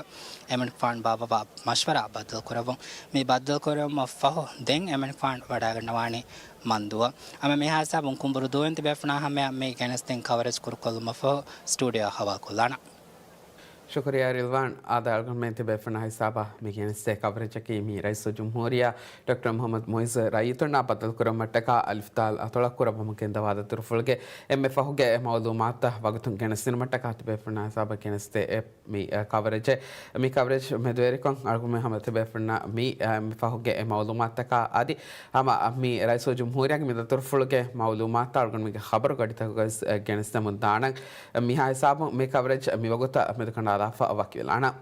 އެމަނިކުފާނު ބާއްވަވާ މަޝްވަރާ ބައްދަލު ކުރެއްވުން. މި ބައްދަލު ކުރެއްވުމަށް ފަހު ދެން އެމަނިކުފާނު ވަޑައިގަންނަވާނީ މަންދޫއަށް. އަމެ މިހާ ހިސާބުން ކުނބުރު ދޫއިން ތިބޭފުޅުންނާ ހަމަޔަށް މި ގެނެސްދިން ކަވަރޭޖް ކުރުކޮށްލުމަށްފަހު ސްޓޫޑިއޯއަށް ހަވާލުކޮށްލާނަން. ޝުކުރިއްޔާ ރިލްވާން. އާދެ، އަޅުގަނޑުމެން ތިބޭފުޅުންނާ ހިސާބަށް މި ގެނެސްދޭ ކަވަރޭޖަކީ މި ރައީސުލްޖުމްހޫރިއްޔާ ޑޮކްޓަރ މުޙައްމަދު މުޢިއްޒު ރައްޔިތުންނާ ބައްދަލުކުރުމަށްޓަކާ އަލިފްތާލް އަތޮޅަށް ކުރައްވަމުން ގެންދަވާ ދަތުރުފުޅުގެ އެންމެ ފަހުގެ މަޢުލޫމާތުތައް ވަގުތުން ގެނެސްދިނުމަށްޓަކާ ތިބޭފުޅުންނާ ހިސާބަށް ގެނެސްދޭ އެ މި، އަ، ކަވަރޭޖެއް. މި ކަވަރޭޖް މެދުވެރިކޮށް އަޅުގަނޑުމެން ހަމަ ތިބޭފުޅުންނަށް މި، އަ، މި ފަހުގެ އެ މަޢުލޫމާތުތަކާ އަދި ހަމަ މި ރައީސުލްޖުމްހޫރިއްޔާގެ މި ދަތުރުފުޅުގެ މަޢުލޫމާތުތައް އަޅުގަނޑުމެންގެ ޚަބަރު ގަޑިތަކުގައި ވެސް، އަ، ގެނެސްދެމުން ދާނަން. މިހާ ހިސާބުން މި ކަވަރޭޖް މިވަގުތަށް މެދުކަނޑާލާފަ ވަކިވެލާނަން.